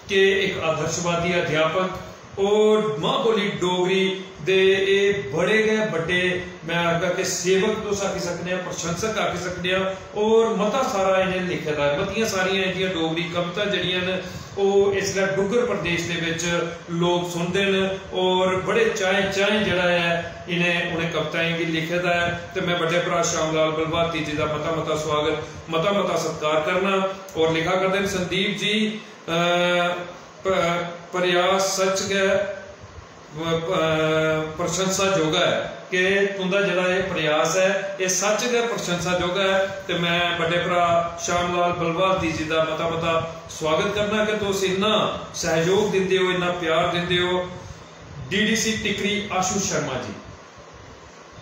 कि इक आदर्शवादी अध्यापक और मां बोली डोगरी दे एह् बड़े गै बड्डे, मैं आखगा कि सेवक तुस आखी सकने आं, प्रशंसक आखी सकने आं। और मता सारा इ'नें लिखे दा ऐ, मतियां सारियां इं'दियां डोगरी कविता जेह्ड़ियां न, ओह् इसलै डुग्गर प्रदेश दे बिच लोक सुनदे न और बड़े चाएं चाएं जेह्ड़ा ऐ इ'नें उ'नें कविताएं गी लिखे दा ऐ। ते मैं बड्डे भ्राऽ श्याम लाल बलवाती जी दा मता मता स्वागत, मता मता सत्कार करना। और लिखा करदे न संदीप जी, अ, प-, प्रयास सच गै प-, प-, प्रशंसा जोगा ऐ कि तुं'दा जेह्ड़ा एह् प्रयास ऐ, एह् सच गै प्रशंसा जोगा ऐ। ते मैं बड्डे भ्राऽ श्याम लाल बलवालती जी दा मता मता स्वागत करना कि तुस इन्ना सैहयोग दिंदे ओ, इन्ना प्यार दिंदे ओ। डीडीसी टिकरी आशु शर्मा जी,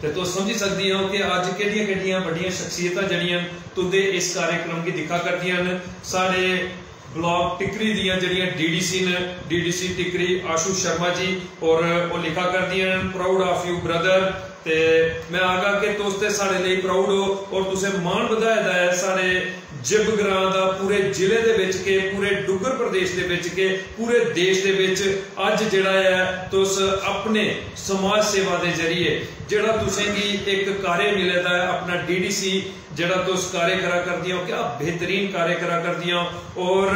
ते तुस समझी सकदे ओ कि अज्ज केह्ड़ियां केह्ड़ियां बड्डियां शख्सियतां जेह्ड़ियां न, तुं'दे इस कार्यक्रम गी दिक्खा करदियां न। साढ़े ब्लॉक टिकरी दियां जेह्ड़ियां डीडीसी न, डीडीसी टिकरी आशु शर्मा जी, और ओह् लिखा करदियां न, "Proud of you brother।" ते मैं आखगा कि तुस ते साढ़े लेई proud ओ और तुसें मान बधाए दा ऐ साढ़े जिब ग्रां दा, पूरे जिले दे बिच के, पूरे डुग्गर प्रदेश दे बिच के, पूरे देश दे बिच अज्ज जेह्ड़ा ऐ तुस अपने समाज सेवा दे जरिए जेह्ड़ा तुसेंगी इक कार्य मिले दा ऐ, अपना डीडीसी जेह्ड़ा तुस कार्य करा करदियां ओ, क्या बेहतरीन कार्य करा करदियां ओ, और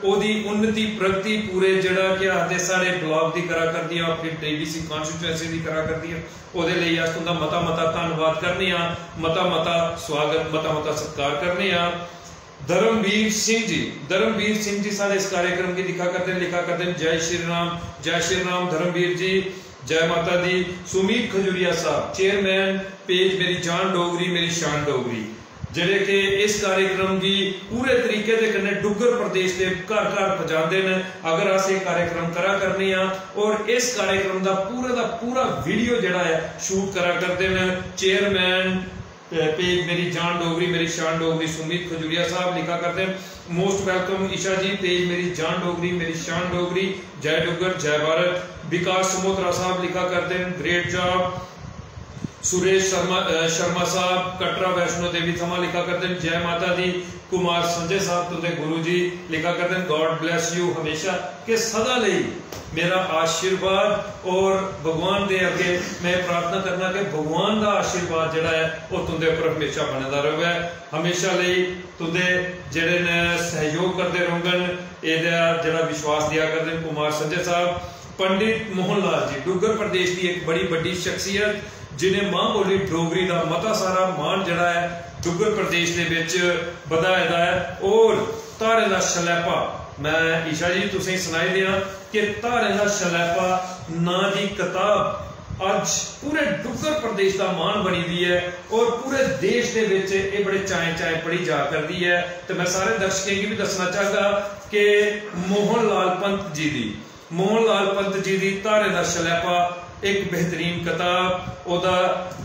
ओह्दी उन्नति प्रगति पूरे जेह्ड़ा केह् आखदे साढ़े ब्लॉक दी करा करदियां ओ, अपनी डीडीसी कॉन्स्टिट्यूएंसी दी करा करदियां ओ, ओह्दे लेई अस तुं'दा मता मता धन्नवाद करने आं, मता मता स्वागत, मता मता सत्कार करने आं। धर्मवीर सिंह जी, धर्मवीर सिंह जी साढ़े इस कार्यक्रम गी दिक्खा करदे न, लिखा करदे न, "जय श्री राम, जय श्री राम धर्मवीर जी, जय माता दी।" सुमीत खजूरिया साहब, चेयरमैन पेज मेरी जान डोगरी, मेरी शान डोगरी, जेह्ड़े कि इस कार्यक्रम गी पूरे तरीके दे कन्नै डुग्गर प्रदेश दे घर घर पजांदे न। अगर अस एह् कार्यक्रम करा करने आं और इस कार्यक्रम दा पूरे दा पूरा वीडियो जेह्ड़ा ऐ शूट करा करदे न चेयरमैन पेज मेरी जान डोगरी, मेरी शान डोगरी, सुमित खजूरिया साहब लिखा करदे न, मोस्ट वेलकम ईशा जी। पेज मेरी जान डोगरी, मेरी शान डोगरी, जय डुग्गर, जय भारत। विकास समोत्रा साहब लिखा करदे न, ग्रेट जॉब। सुरेश शर्मा, अ, शर्मा साहब कटरा वैष्णो देवी थमां लिखा करदे न, जय माता दी। कुमार संजय साहब तुंदे गुरु जी लिखा करदे न, गॉड ब्लेस यू हमेशा के सदा लेई मेरा आशीर्वाद। और भगवान दे अग्गे मैं प्रार्थना करना कि भगवान दा आशीर्वाद जेह्ड़ा ऐ, ओह् तुंदे उप्पर हमेशा बने दा र'वै। हमेशा लेई तुंदे जेह्ड़े न, सहयोग करदे रौह्ङन, एह्दा जेह्ड़ा विश्वास देआ करदे न कुमार संजय साहब। पंडित मोहन लाल जी डुग्गर प्रदेश दी इक बड़ी बड्डी शख्सियत, जिनें मां बोली डोगरी दा मता सारा मान जेह्ड़ा ऐ, डुग्गर प्रदेश दे बिच बधाए दा ऐ। और धारें दा शलैपा, मैं ईशा जी तुसेंगी सनाई देआं कि धारें दा शलैपा नां दी कताब अज्ज पूरे डुग्गर प्रदेश दा मान बनी दी ऐ और पूरे देश दे बिच एह् बड़े चाएं चाएं पढ़ी जा करदी ऐ। ते मैं सारे दर्शकें गी बी दस्सना चाहगा कि मोहन लाल पंत जी दी, मोहन लाल पंत जी दी धारें दा शलैपा, इक बेहतरीन कताब। ओह्दा,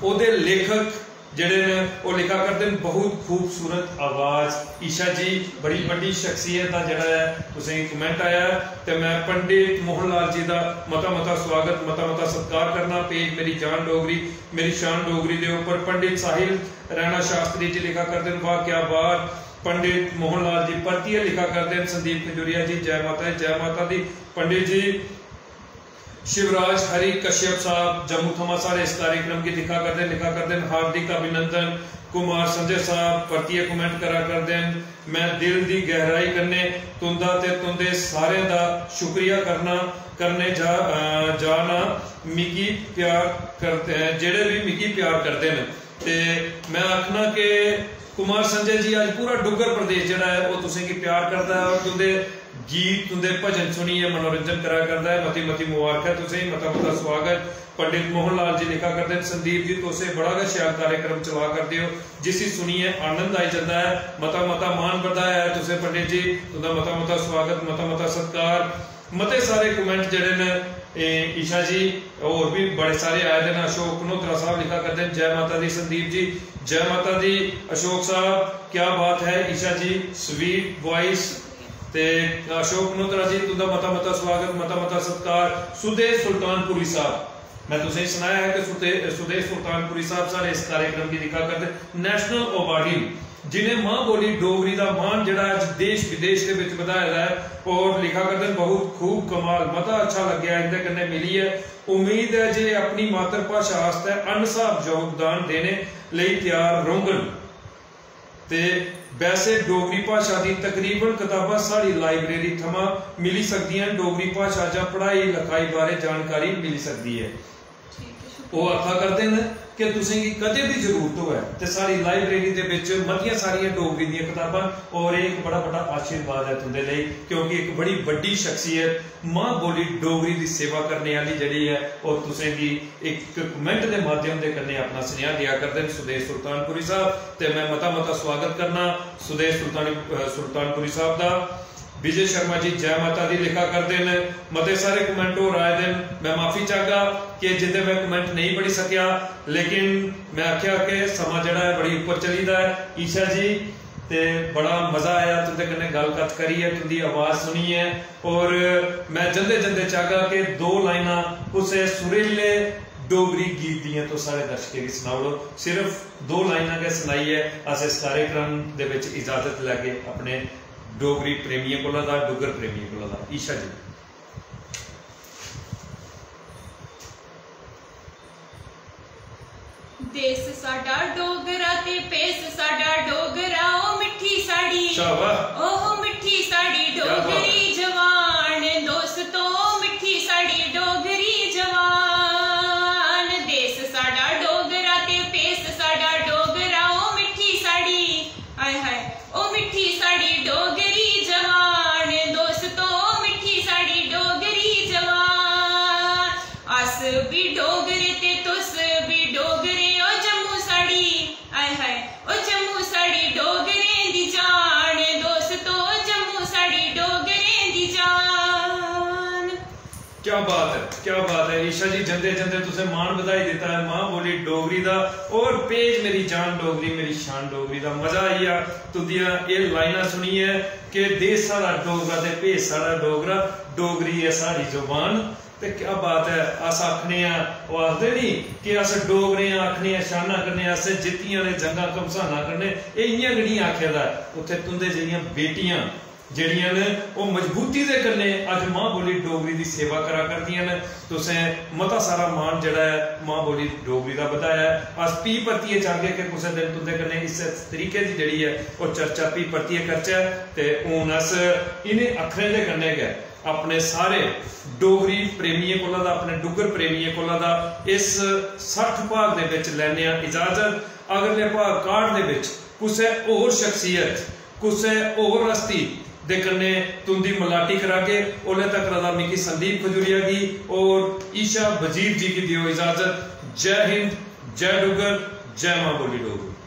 ओह्दे लेखक जेह्ड़े न, ओह् लिखा करदे न, बहुत खूबसूरत आवाज। ईशा जी बड़ी बड्डी शख्सियत दा जेह्ड़ा ऐ, तुसेंगी कमेंट आया ऐ, ते मैं पंडित मोहन लाल जी दा मता मता स्वागत, मता मता सत्कार करना। पेज मेरी जान डोगरी, मेरी शान डोगरी दे उप्पर पंडित साहिल रैणा शास्त्री जी लिखा करदे न, वाह क्या बात। पंडित मोहन लाल जी परतियै लिखा करदे न, संदीप खजूरिया जी, जय माता दी, जय माता दी। पंडित जी शिवराज हरि कश्यप साहब जम्मू थमां साढ़े इस कार्यक्रम गी दिक्खा करदे न, लिखा करदे न, हार्दिक अभिनंदन। कुमार संजय साहब परतियै कमेंट करा करदे न, मैं दिल दी गहराई कन्नै तुंदा ते तुंदे सारें दा शुक्रिया करना, करने जा, अ, जा ना। मिगी प्यार करदे, जेह्ड़े बी मिगी प्यार करदे न, ते मैं आखना कि कुमार संजय जी, अज्ज पूरा डुग्गर प्रदेश जेह्ड़ा ऐ, ओह् तुसेंगी प्यार करदा ऐ और तुंदे गीत, तुंदे भजन सुनियै मनोरंजन करा करदा ऐ। मती मती मुबारक ऐ तुसेंगी, मता मता स्वागत। पंडित मोहन लाल जी लिखा करदे न, संदीप जी, तुस एह् बड़ा गै शैल कार्यक्रम चला करदे ओ, जिसी सुनियै आनंद आई जंदा ऐ। मता मता मान बधाया ऐ तुसें पंडित जी, तुंदा मता मता स्वागत, मता मता सत्कार। मते सारे कमेंट जेह्ड़े न, एह् ईशा जी, होर बी बड़े सारे आए दे न। अशोक कनोत्रा साहब लिखा करदे न, जय माता दी संदीप जी, जय माता दी अशोक साहब, क्या बात है ईशा जी, स्वीट वॉइस। ते अशोक कनोत्रा जी, तुंदा मता मता स्वागत, मता मता सत्कार। सुदेश सुल्तानपुरी साहब, मैं तुसेंगी सनाया है कि सुदे-, सुदेश सुल्तानपुरी साहब साढ़े इस कार्यक्रम गी दिक्खा करदे, नेशनल अवार्डी, जिनें मां बोली डोगरी दा मान जेह्ड़ा अज्ज देश विदेश दे बिच बधाए दा ऐ। और लिखा करदे न, बहुत खूब, कमाल, मता अच्छा लग्गेआ इंदे कन्नै मिलियै। उम्मीद ऐ जे अपनी मातृभाशा आस्तै अनस्हाब योगदान देने लेई त्यार रौह्ङन। ते वैसे डोगरी भाशा दी तकरीबन कताबां साढ़ी लाइब्रेरी थमां मिली सकदियां न। डोगरी भाशा जां पढ़ाई लखाई बारै जानकारी मिली सकदी ऐ। ठीक ऐ, शुक्रिया। ओह् आखा करदे न कि तुसें गी कदें बी जरूरत होऐ ते साढ़ी लाइब्रेरी दे बिच मतियां सारियां डोगरी दियां कताबां न और एह् इक बड़ा बड्डा आशीर्वाद ऐ तुंदे लेई, क्योंकि इक बड़ी बड्डी शख्सियत मां बोली डोगरी दी सेवा करने आह्ली जेह्ड़ी ऐ, ओह् तुसें गी इक कमेंट दे माध्यम दे कन्नै अपना सनेहा देआ करदे न सुदेश सुल्तानपुरी साहब। ते मैं मता मता स्वागत करना सुदेश सुल्तानी, अ, सुल्तानपुरी साहब दा। विजय शर्मा जी जय माता दी लिखा करदे न, मते सारे कमेंट होर आए दे न। मैं माफी चाहगा कि जिंदे मैं कमेंट नेईं पढ़ी सकेआ, लेकिन मैं आखेआ कि समां जेह्ड़ा ऐ बड़ी उप्पर चली दा ऐ। ईशा जी, ते बड़ा मजा आया तुंदे कन्नै गल्ल कत्थ करियै, तुंदी आवाज सुनियै। और मैं जंदे जंदे चाहगा कि दो लाइनां कुसै सुरीले डोगरी गीत दियां तुस साढ़े दर्शकें गी सनाई ओड़ो। सिर्फ दो लाइनां गै सनाइयै अस इस कार्यक्रम दे बिच इजाजत लैगे अपने डोगरी प्रेमियें कोला दा, डुग्गर प्रेमियें कोला दा। ईशा जी। देस साडा डोगरा ते भेस साडा डोगरा, ओ मिट्ठी साड़ी, शाबाश। ओहो मिट्ठी साड़ी क्या बात है। डोगरी जवान, दोस्तो मिट्ठी साड़ी डोगरी जवान। देस साडा डोगरा ते भेस साडा डोगरा, ओ मिट्ठी साड़ी, आय हाय, ओ मिट्ठी साड़ी डोगरी जवान, दोस्तो मिट्ठी साड़ी डोगरी जवान। अस बी डोगरे ते तुस बी डोगरे, ओ जम्मू साड़ी, आय हाय, ओ जम्मू साड़ी डोगरें दी जान, दोस्तो, ओ जम्मू साड़ी डोगरी क्या बात है, क्या बात है ईशा जी, जंदे जंदे तुसें मान बधाई दित्ता ऐ मां बोली डोगरी दा। और पेज मेरी जान डोगरी, मेरी शान डोगरी दा। मजा आई गेआ तुंदियां एह् लाइनां सुनियै कि देश साढ़ा डोगरा ते भेष साढ़ा डोगरा, डोगरी ऐ साढ़ी जुबान। ते क्या बात ऐ, अस आखने आं, ओह् आखदे नी कि अस डोगरे आं, आखने आं शाना कन्नै, असें जित्तियां ने जंगां घमसाना कन्नै। एह् इ'यां गै निं आखे दा ऐ। उत्थै तुं'दे जेहियां बेटियां जेह्ड़ियां न, ओह् मजबूती दे कन्नै अज्ज मां बोली डोगरी दी सेवा करा करदियां न। तुसें मता सारा मान जेह्ड़ा ऐ मां बोली डोगरी दा बधाया ऐ। अस फ्ही परतियै चाहगे कि कुसै दिन तुं'दे कन्नै इस्सै तरीके दी जेह्ड़ी ऐ ओह् चर्चा फ्ही परतियै करचै। ते हून अस इ'नें अक्खरें दे कन्नै गै अपने सारे डोगरी प्रेमियें कोला दा, अपने डुग्गर प्रेमियें कोला दा इस सट्ठ भाग दे बिच लैने आं इजाजत। अगले भाग काह्ठ दे बिच कुसै होर शख्सियत, कुसै होर हस्ती दे कन्नै तुं'दी मलाटी करागे। ओल्लै तक दा मिगी संदीप खजूरिया गी और ईशा बजीर जी गी देओ इजाजत। जय हिंद, जय डुग्गर, जय मां बोली डोगरी।